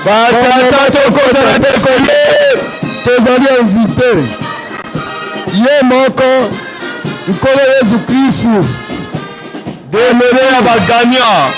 Batata, tokota na défilé. Tozali invité. Ye moko, Nkolo Yezu Kristu. Défilé ya ba gagnants.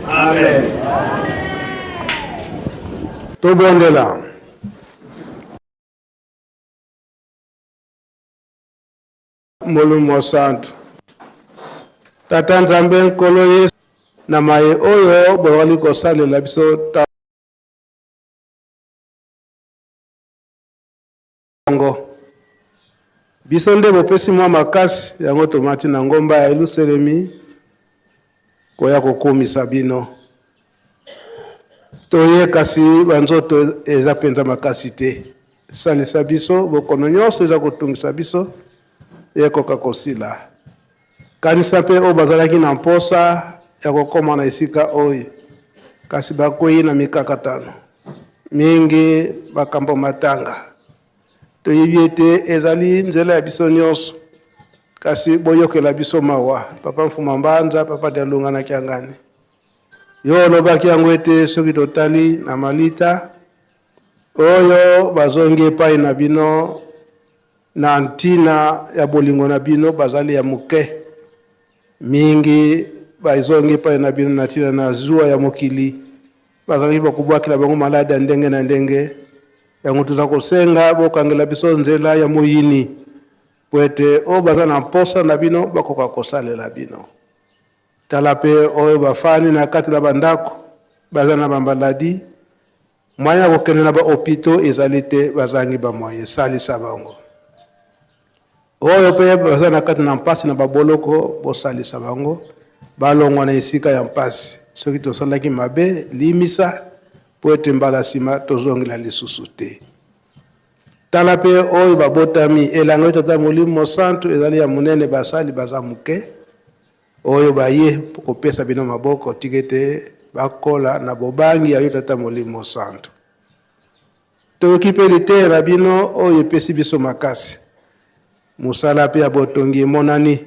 Amen. Tobondela. Molimo Mosantu. Tata Nzambe, Nkolo Yesu, na maye oyo bozali kosalela biso ta- yango. Biso nde bopesi mwa makasi, yango tomati na ngomba ya Yelusalemi, koya kokumisa bino. Toye, kasi banzoto eza mpenza makasi te. Salisa biso, bokono nyonso eza kotungisa biso ekoka kosila. Kanisa mpe oyo bazalaki na mposa ya kokoma na esika oyo, kasi bakwei na mikakatano mingi, makambo matanga. Toyebi ete ezali nzela ya biso nyonso, kasi boyokela biso mawa, Papa Mfumu ya Mbanza, Papa Dialungana Kiangani. Yo olobaki yango ete soki totali na malita oyo bazongi epai na bino na ntina ya bolingo na bino, bazali ya moke. Mingi bazongi epai na bino na ntina na zuwa ya mokili. Bazalaki bakobwakela bango maladi ya ndenge na ndenge. Yango toza kosenga bokangela biso nzela ya moyini, po ete oyo baza na mposa na bino bakoka kosalela bino. Tala mpe oyo bafandi na kati na bandako, baza na bamaladi, moyen ya kokende na ba-hôpitaux ezali te, bazangi ba-moyen. Salisa bango. Oyo mpe baza na kati na mpasi na baboloko, bosalisa bango, balongwa na esika ya mpasi. Soki tosalaki mabe, limisa, po ete mbala nsima tozongela lisusu te. Tala mpe oyo babotami, elanga yo Tata Molimo Mosantu ezali ya monene, basali baza moke. Oyo baye kopesa bino maboko, tika ete bakola na bobangi ya yo Tata Molimo Santu. Toyoki mpe liteya na bino oyo epesi biso makasi. Mosala mpe ya botongi emonani.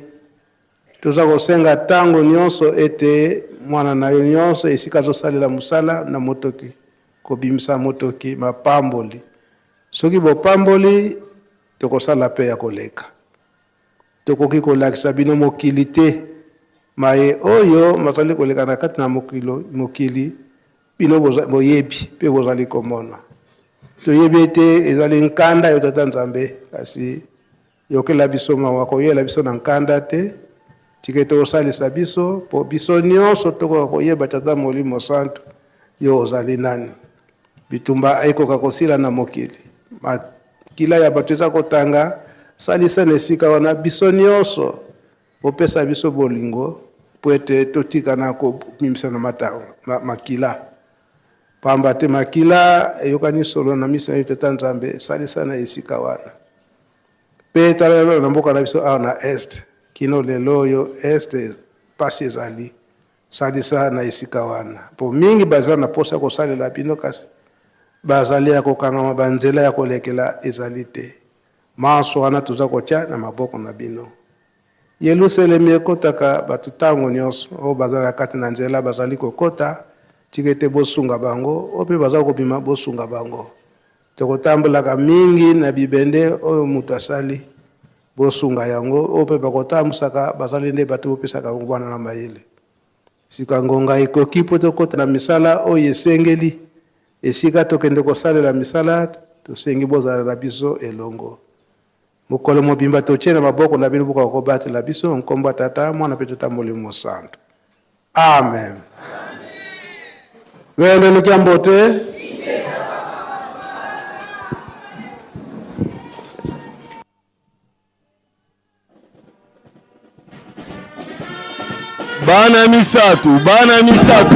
Toza kosenga ntango nyonso ete mwana na yo nyonso esika azosalela mosala na motoki, kobimisa motoki, mapamboli. Soki bopamboli, tokosala mpe ya koleka. Tokoki kolakisa bino mokili te. Maye oyo mazali koleka na kati na mokilo, mokili, bino boza-, boyebi, mpe bozali komona. Toyebi ete ezali nkanda yo Tata Nzambe, kasi yokela biso mawa, koyela biso na nkanda te, tika ete osalisa biso, po biso nyonso tokoka koyeba, Tata Molimo Santu, yo ozali nani. Bitumba ekoka kosila na mokili. Makila ya bato eza kotanga, salisa na esika wana biso nyonso, bopesa biso bolingo, po ete totika na kobimisa na mata-, ma-, makila. Pamba te makila eyokani solo na miso ya Tata Nzambe, salisa na esika wana. Mpe tala lelo na mboka na biso awa na Est, kino lelo oyo Est, mpasi ezali. Salisa na esika wana. Po mingi baza na posa ya kosalela bino, kasi bazali ya kokangama, banzela ya kolekela ezali te. Manso wana toza kotia na maboko na bino. Yelusalemi ekotaka bato ntango nyonso, oyo baza na kati na nzela bazali kokota, tika ete bosunga bango, oyo mpe baza kobima, bosunga bango. Tokotambolaka mingi na bibende oyo moto asali, bosunga yango, oyo mpe bakotambusaka, bazali nde bato bopesaka bango bana na mayele. Sika ngonga ekoki po tokota na misala oyo esengeli. Esika tokende kosalela misala, tosengi bozala na biso elongo. Mokolo mobimba totie na maboko na bino, bokoka kobatela biso, nkombo ya Tata, Mwana mpe Tata Molimo Santu. Amen. Wende nukia mbote. Bana misatu, bana misatu.